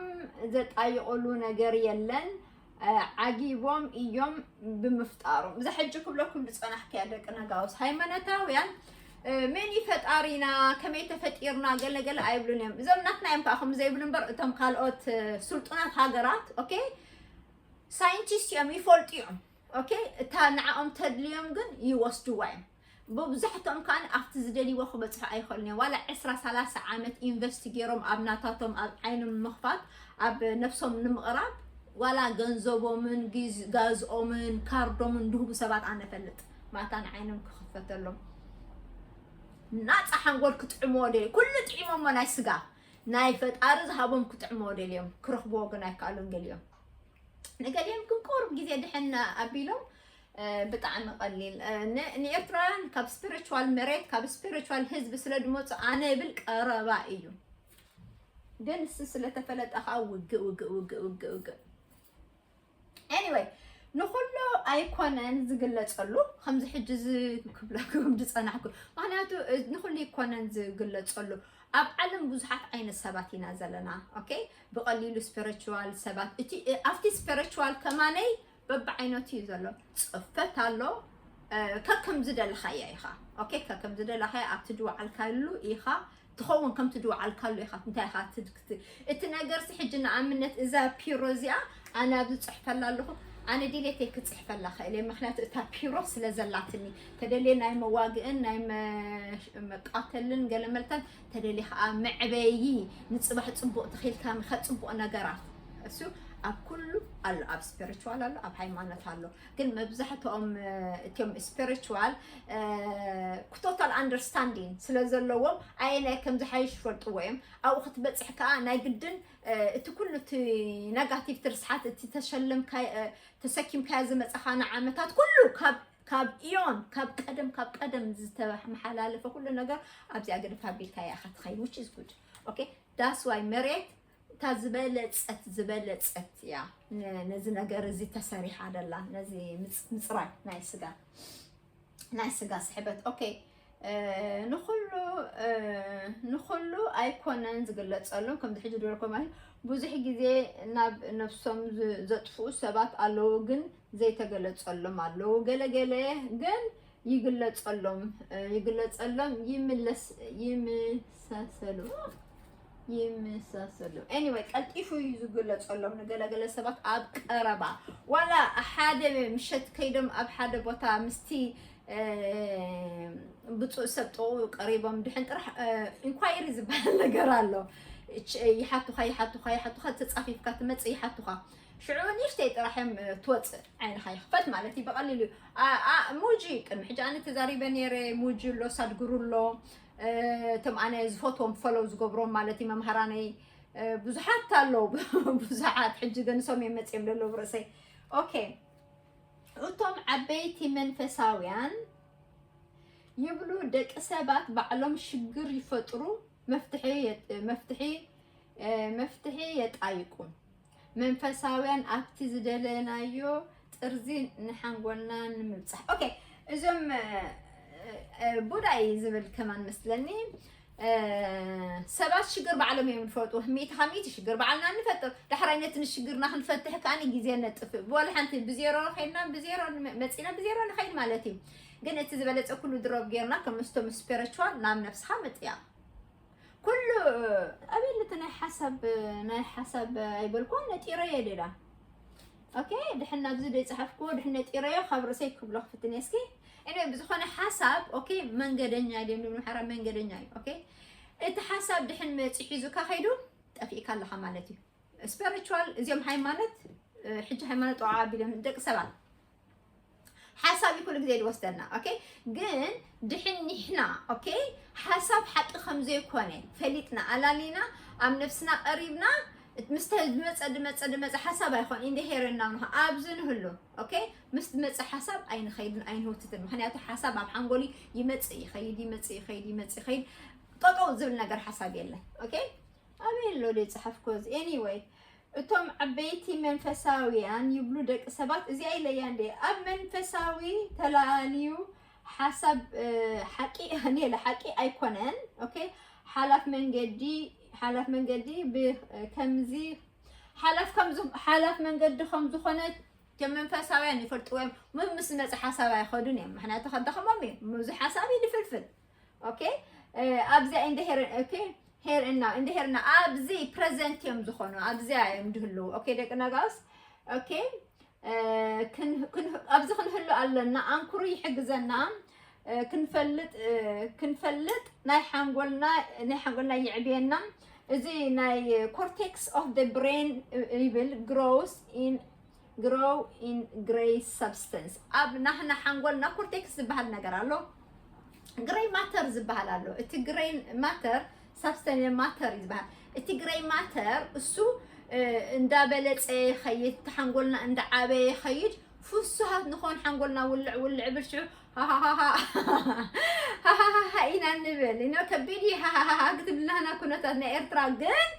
ዘጣይቕሉ ነገር የለን። ዓጊቦም እዮም ብምፍጣሮም። እዛ ሕጂ ክብለኩም ዝጸናሕክያ ደቂ ነጋውስ ሃይማኖታውያን፣ መን እዩ ፈጣሪና፣ ከመይ ተፈጢርና፣ ገለገለ ኣይብሉን እዮም። እዞም ናትና እዮም ከዓ ከም ዘይብሉ እምበር፣ እቶም ካልኦት ስልጡናት ሃገራት፣ ኦኬ፣ ሳይንቲስት እዮም፣ ይፈልጡ እዮም። ኦኬ፣ እታ ንዓኦም ተድልዮም ግን ይወስድዋ እዮም። ብብዛሕትኦም ከዓ ኣብቲ ዝደልይዎ ክበፅሑ ኣይኽእሉን እዮም። ዋላ ዕስራ ሰላሳ ዓመት ኢንቨስት ገይሮም ኣብ ናታቶም፣ ኣብ ዓይኖም ንምኽፋት፣ ኣብ ነፍሶም ንምቕራብ፣ ዋላ ገንዘቦምን ጋዝኦምን ካርዶምን ድህቡ ሰባት ኣነ ፈልጥ። ማታ ንዓይኖም ክኽፈተሎም፣ ናፃ ሓንጎል ክጥዕምዎ ደልዮም። ኩሉ ጥዒሞሞ፣ ናይ ስጋ ናይ ፈጣሪ ዝሃቦም ክጥዕምዎ ደልዮም፣ ክረኽብዎ ግን ኣይከኣሉን ገሊኦም። ንገሊኦም ግን ቁሩብ ግዜ ድሕን ኣቢሎም ብጣዕሚ ቀሊል። ንኤርትራውያን ካብ ስፒሪቹዋል መሬት፣ ካብ ስፒሪቹዋል ህዝቢ ስለ ድመፁ ኣነ ብል ቀረባ እዩ። ግን እሱ ስለተፈለጠ ከዓ ውግእ ውግእ ውግእ ውግእ ውግእ። ኤኒወይ፣ ንኩሉ ኣይኮነን ዝግለፀሉ። ከምዚ ሕጂ እዚ ክብለኩም ዝፀናሕኩ፣ ምክንያቱ ንኩሉ ኣይኮነን ዝግለፀሉ። ኣብ ዓለም ብዙሓት ዓይነት ሰባት ኢና ዘለና። ኦኬ፣ ብቐሊሉ ስፒሪቹዋል ሰባት፣ እቲ ኣብቲ ስፒሪቹዋል ከማነይ በብዓይነቱ እዩ ዘሎ። ፅፈት ኣሎ፣ ከከም ዝደለኻያ ኢኻ። ኦኬ፣ ከከም ዝደለኻያ ኣብቲ ድወዓልካሉ ኢኻ ትኸውን፣ ከምቲ ድወዓልካሉ ኢኻ። እንታይ ኢኻ ትድክት? እቲ ነገር ሲ ሕጂ ንኣብነት እዛ ፒሮ እዚኣ ኣነ ኣብዚ ጽሕፈላ ኣለኹ። ኣነ ዲሌት ክጽሕፈላ ኽእል እየ፣ ምክንያቱ እታ ፒሮ ስለ ዘላትኒ። ተደልየ ናይ መዋግእን ናይ መቃተልን ገለመልተን፣ ተደልየ ከዓ መዕበዪ፣ ንጽባሕ ጽቡቕ ተኺልካ ንኸ ጽቡቕ ነገራት። እሱ ኣብ ኩሉ ኣሎ፣ ኣብ ስፒሪቹዋል ኣሎ፣ ኣብ ሃይማኖት ኣሎ። ግን መብዛሕትኦም እቲኦም ስፒሪቹዋል ቶታል ኣንደርስታንዲንግ ስለ ዘለዎም ኣየናይ ከም ዝሓይሽ ይፈልጥዎ እዮም። ኣብኡ ክትበፅሕ ከዓ ናይ ግድን እቲ ኩሉ እቲ ነጋቲቭ ትርስሓት፣ እቲ ተሸለምካ ተሰኪምካዮ ዝመፀኻ ንዓመታት ኩሉ ካብ ካብ ኢዮን ካብ ቀደም ካብ ቀደም ዝተመሓላለፈ ኩሉ ነገር ኣብዚኣ ገደፍ ኣቢልካ ኢኻ ትኸይድ፣ which is good። ኦኬ፣ that's why መሬት እታ ዝበለጸት ዝበለጸት እያ ነዚ ነገር እዚ ተሰሪሓ ደላ፣ ነዚ ምጽራይ ናይ ስጋ ናይ ስጋ ስሕበት። ኦኬ፣ ንኩሉ ንኩሉ ኣይኮነን ዝግለጸሎም። ከምዚ ሕጂ ዝበልኩም ብዙሕ ግዜ ናብ ነብሶም ዘጥፍኡ ሰባት ኣለዉ፣ ግን ዘይተገለጸሎም ኣለዉ። ገለ ገለ ግን ይግለጸሎም ይግለጸሎም ይምለስ ይመሳሰሉ ይመሳሰሉ። ኤኒወይ፣ ቀልጢፉ እዩ ዝግለጸሎም። ንገለገለ ሰባት ኣብ ቀረባ ዋላ ሓደ ምሸት ከይዶም ኣብ ሓደ ቦታ ምስቲ ብፁዕ ሰብ ጥቕኡ ቀሪቦም ድሕን ጥራሕ ኢንኳይሪ ዝበሃል ነገር ኣሎ። ይሓቱኻ ይሓቱኻ ይሓቱኻ፣ ተጻፊፍካ ትመጽእ፣ ይሓቱኻ። ሽዑ ንእሽተይ ጥራሕ እዮም ትወፅእ፣ ዓይንኻ ይኽፈት ማለት እዩ። ብቐሊሉ እዩ። ሙጂ ቅድሚ ሕጂ ኣነ ተዛሪበ ነይረ። ሙጂ ኣሎ፣ ሳድግሩ ኣሎ፣ እቶም ኣነ ዝፈትዎም ፈለው ዝገብሮም ማለት እዩ፣ መምሃራነይ ብዙሓት ኣለዉ። ብዙሓት ሕጂ ግን ንሶም እዮም መፅዮም ዘለዉ ብርእሰይ። ኦኬ፣ እቶም ዓበይቲ መንፈሳውያን ይብሉ፣ ደቂ ሰባት ባዕሎም ሽግር ይፈጥሩ፣ መፍትሒ መፍትሒ መፍትሒ የጣይቁ። መንፈሳውያን ኣብቲ ዝደለናዮ ጥርዚ ንሓንጎልና ንምብጻሕ። ኦኬ፣ እዞም ቡዳይ ዝብል ከማን መስለኒ። ሰባት ሽግር ባዕሎም እዮም ዝፈጥሩ። ሚእቲ ካብ ሚእቲ ሽግር ባዕልና ንፈጥር። ዳሕራይ ነቲ ንሽግርና ክንፈትሕ ከኣ ግዜ ነጥፍእ። ብወላ ሓንቲ ብዜሮ ከይድና ብዜሮ መጺና ብዜሮ ንኸይድ ማለት እዩ። ግን እቲ ዝበለጸ ኩሉ ድሮብ ጌርና ከም ምስቶም ስፒሪቹዋል ናብ ነብስኻ መጽያ። ኩሉ ኣቤል እቲ ናይ ሓሳብ ናይ ሓሳብ ኣይበልኩን፣ ነጢረዮ ሌላ። ኦኬ፣ ድሕን ናብዚ ዘይጸሓፍኩዎ ድሕን ነጢረዮ ካብ ርእሰይ ክብሎ ክፍትን እየ እስኪ። እኔ ብዝኾነ ሓሳብ ኦኬ፣ መንገደኛ ድዮም ንብሎ ሓራ መንገደኛ እዩ። ኦኬ፣ እቲ ሓሳብ ድሕን መጺ ሒዙካ ከይዱ ጠፊእካ ኣለኻ ማለት እዩ። ስፒሪቹዋል እዚኦም ሃይማኖት ሕጂ ሃይማኖት ጠዋ ኣቢሎም ደቂ ሰባት ሓሳብ እዩ ኩሉ ግዜ ዝወስደና። ኦኬ፣ ግን ድሕን ንሕና ኦኬ ሓሳብ ሓቂ ከም ዘይኮነ ፈሊጥና ኣላሊና ኣብ ነፍስና ቀሪብና ምስ ድመፀ ድመፀ ድመፀ ሓሳብ ኣይኮን ኢንደሄረና ምኖ ኣብዚ ንህሉ። ኦኬ፣ ምስ ድመፀ ሓሳብ ኣይንኸይድን ኣይንህውትትን። ምክንያቱ ሓሳብ ኣብ ሓንጎል ይመፅእ ይኸይድ ይመፅእ ይኸይድ ይመፅእ ይኸይድ። ጠጠው ዝብል ነገር ሓሳብ የለን። ኦኬ፣ ኣበይ ኣሎ ደይ ፀሓፍኮ እዚ? ኤኒወይ፣ እቶም ዓበይቲ መንፈሳውያን ይብሉ ደቂ ሰባት፣ እዚኣ ኢለያ እንዴ፣ ኣብ መንፈሳዊ ተላልዩ ሓሳብ ሓቂ ኔለ ሓቂ ኣይኮነን። ኦኬ፣ ሓላፍ መንገዲ ሓላፍ መንገዲ ብከምዚ ሓላፍ ከም ዝ- ሓላፍ መንገዲ ከም ዝኾነ፣ እቶም መንፈሳውያን ይፈልጥዎ እዮም። ም- ምስ መጽ ሓሳብ ኣይኸዱን እዮም፣ ምክንያቱ ከዳኸሞም እዮም። ብዙ ሓሳብ ይድፍልፍል። ኦኬ፣ ኣብዚኣ እንደ ሄር ኦኬ፣ ሄር እና እንደ ሄርና ኣብዚ ፕሬዘንት እዮም ዝኾኑ፣ ኣብዚኣ እዮም ድህልው። ኦኬ ደቂ ነጋውስ፣ ኦኬ፣ እ፣ ክን- ክን- ኣብዚ ክንህሉ ኣለና። ኣንኩሩ ይሕግዘና፣ እ፣ ክንፈልጥ እ፣ ክንፈልጥ ናይ ሓንጎልና ናይ ሓንጎልና ይዕብየና። እዚ ናይ cortex of the brain ይብል፣ grows in grow in grey substance። ኣብ ናህና ሓንጎልና ኮርቴክስ ዝበሃል ነገር ኣሎ፣ ግሬይ ማተር ዝበሃል ኣሎ። እቲ ግሬይ ማተር ሳብስተንስ ማተር እዩ ዝበሃል። እቲ ግሬይ ማተር እሱ እ፣ እንዳበለፀ ይኸይድ፣ እቲ ሓንጎልና እንዳዓበየ ይኸይድ፣ ፍሱሃት ንኾን፣ ሓንጎልና ውልዕ ውልዕ ብል ሽዑ ሃሃሃሃ ሃሃሃሃ ኢና ንብል። ኢኖ ከቢድ እዩ ሃሃሃሃ ክትብልናና ኩነታት ናይ ኤርትራ ግን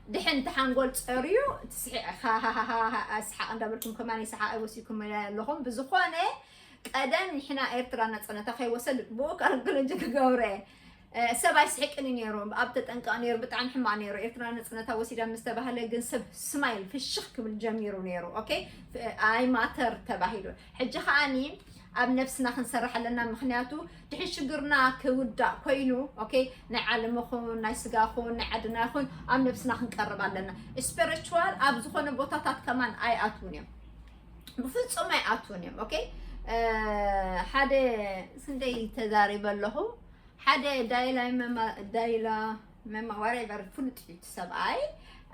ድሕን እቲ ሓንጎል ፀርዩ ትስሒቕ ሃሃሃሃ ኣስሓቕ እንዳበልኩም ከማን ይስሓቕ ኣይወሲኩም ኣለኹም። ብዝኾነ ቀደም ንሕና ኤርትራ ነፃነታ ከይወሰድ ብኡ ካልኩሌጅ ክገብረ ሰብ ኣይስሕቅን እዩ ነይሩ። ኣብ ተጠንቀቕ ነይሩ። ብጣዕሚ ሕማቕ ነይሩ። ኤርትራ ነፃነታ ወሲዳ ምስ ተባህለ ግን ሰብ ስማይል ፍሽኽ ክብል ጀሚሩ ነይሩ። ኦኬ፣ ኣይ ማተር ተባሂሉ። ሕጂ ከዓኒ ኣብ ነብስና ክንሰርሕ ኣለና። ምክንያቱ ድሕን ሽግርና ክውዳእ ኮይኑ፣ ኦኬ፣ ናይ ዓለም ይኹን ናይ ስጋ ይኹን ናይ ዓድና ይኹን ኣብ ነብስና ክንቀርብ ኣለና። ስፒሪቹዋል ኣብ ዝኾነ ቦታታት ከማን ኣይኣትውን እዮም፣ ብፍጹም ኣይኣትውን እዮም። ኦኬ፣ እ፣ ሓደ ስንደይ ተዛሪበ ኣለኹ። ሓደ ዳይላ መማ ዳይላ መማ ዋሬቨር ፍሉጥ እዩ እቲ ሰብኣይ።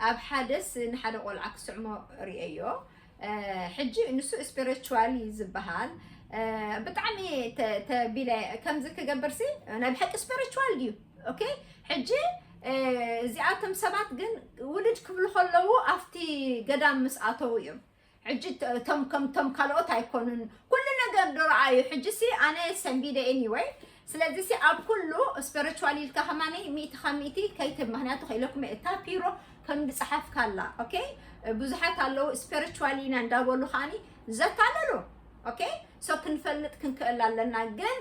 ኣብ ሓደስ ንሓደ ቆልዓ ክስዕሞ ርእየዮ። እ፣ ሕጂ ንሱ ስፒሪቹዋል እዩ ዝበሃል። እ፣ ብጣዕሚ ተ- ተቢለ ከምዚ ክገብር ሲ ናይ ብሓቂ ስፒሪቹዋል ድዩ? ኦኬ፣ ሕጂ እ፣ እዚኣቶም ሰባት ግን ውልድ ክብሉ ከለዉ ኣብቲ ገዳም ምስ ኣተዉ እዮም። ሕጂ ተ- እቶም ከምቶም ካልኦት ኣይኮኑን፣ ኩሉ ነገር ዶ ረኣዩ። ሕጂ ሲ ኣነ ሰንቢደ ኤኒወይ። ስለዚ ሲ ኣብ ኩሉ ስፒሪቹዋል ኢልካ ከማኒ ሚእቲ ካብ ሚእቲ ከይትብ፣ ምክንያቱ ከኢለኩም እታ ፒሮ ከም ዝፀሓፍካ ኣላ። ኦኬ፣ ብዙሓት ኣለዉ ስፒሪቹዋል ኢና እንዳበሉ ከዓኒ ዘታለሉ። ኦኬ፣ ሶ ክንፈልጥ ክንክእል ኣለና። ግን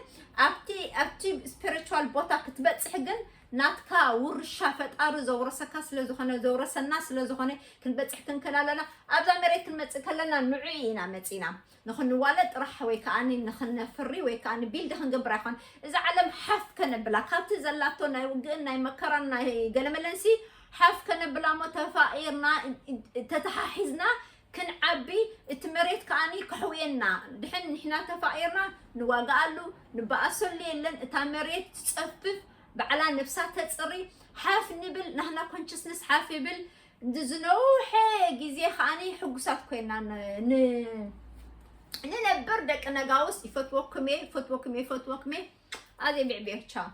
ኣብቲ ኣብቲ ስፒሪቹዋል ቦታ ክትበፅሕ ግን ናትካ ውርሻ ፈጣሪ ዘውረሰካ ስለ ዝኾነ፣ ዘውረሰና ስለ ዝኾነ ክንበፅሕ ክንክእል ኣለና። ኣብዛ መሬት ክንመፅእ ከለና ንዑ ኢና መፂና። ንኽንዋለድ ጥራሕ ወይ ከዓኒ ንኽነፍሪ ወይ ከዓኒ ቢልድ ክንገብር ኣይኮን። እዛ ዓለም ሓፍ ከነብላ፣ ካብቲ ዘላቶ ናይ ውግእን ናይ መከራን ናይ ገለመለንሲ ሓፍ ከነብላ እሞ ተፋቒርና፣ ተተሓሒዝና ክንዓቢ፣ እቲ መሬት ከዓኒ ከሕውየና። ድሕን ንሕና ተፋቒርና ንዋግኣሉ፣ ንበኣሰሉ የለን። እታ መሬት ትጸፍፍ፣ ባዕላ ነብሳ ተጽሪ፣ ሓፍ ንብል፣ ናህና ኮንሽስነስ ሓፍ ይብል። ዝነውሐ ግዜ ከዓኒ ሕጉሳት ኮይና ን- ን- ንነብር። ደቂ ነጋውስ ይፈትወኩም እየ፣ ይፈትወኩም እየ፣ ይፈትወኩም እየ። ኣዜ ቢዕቢዕ ቻው።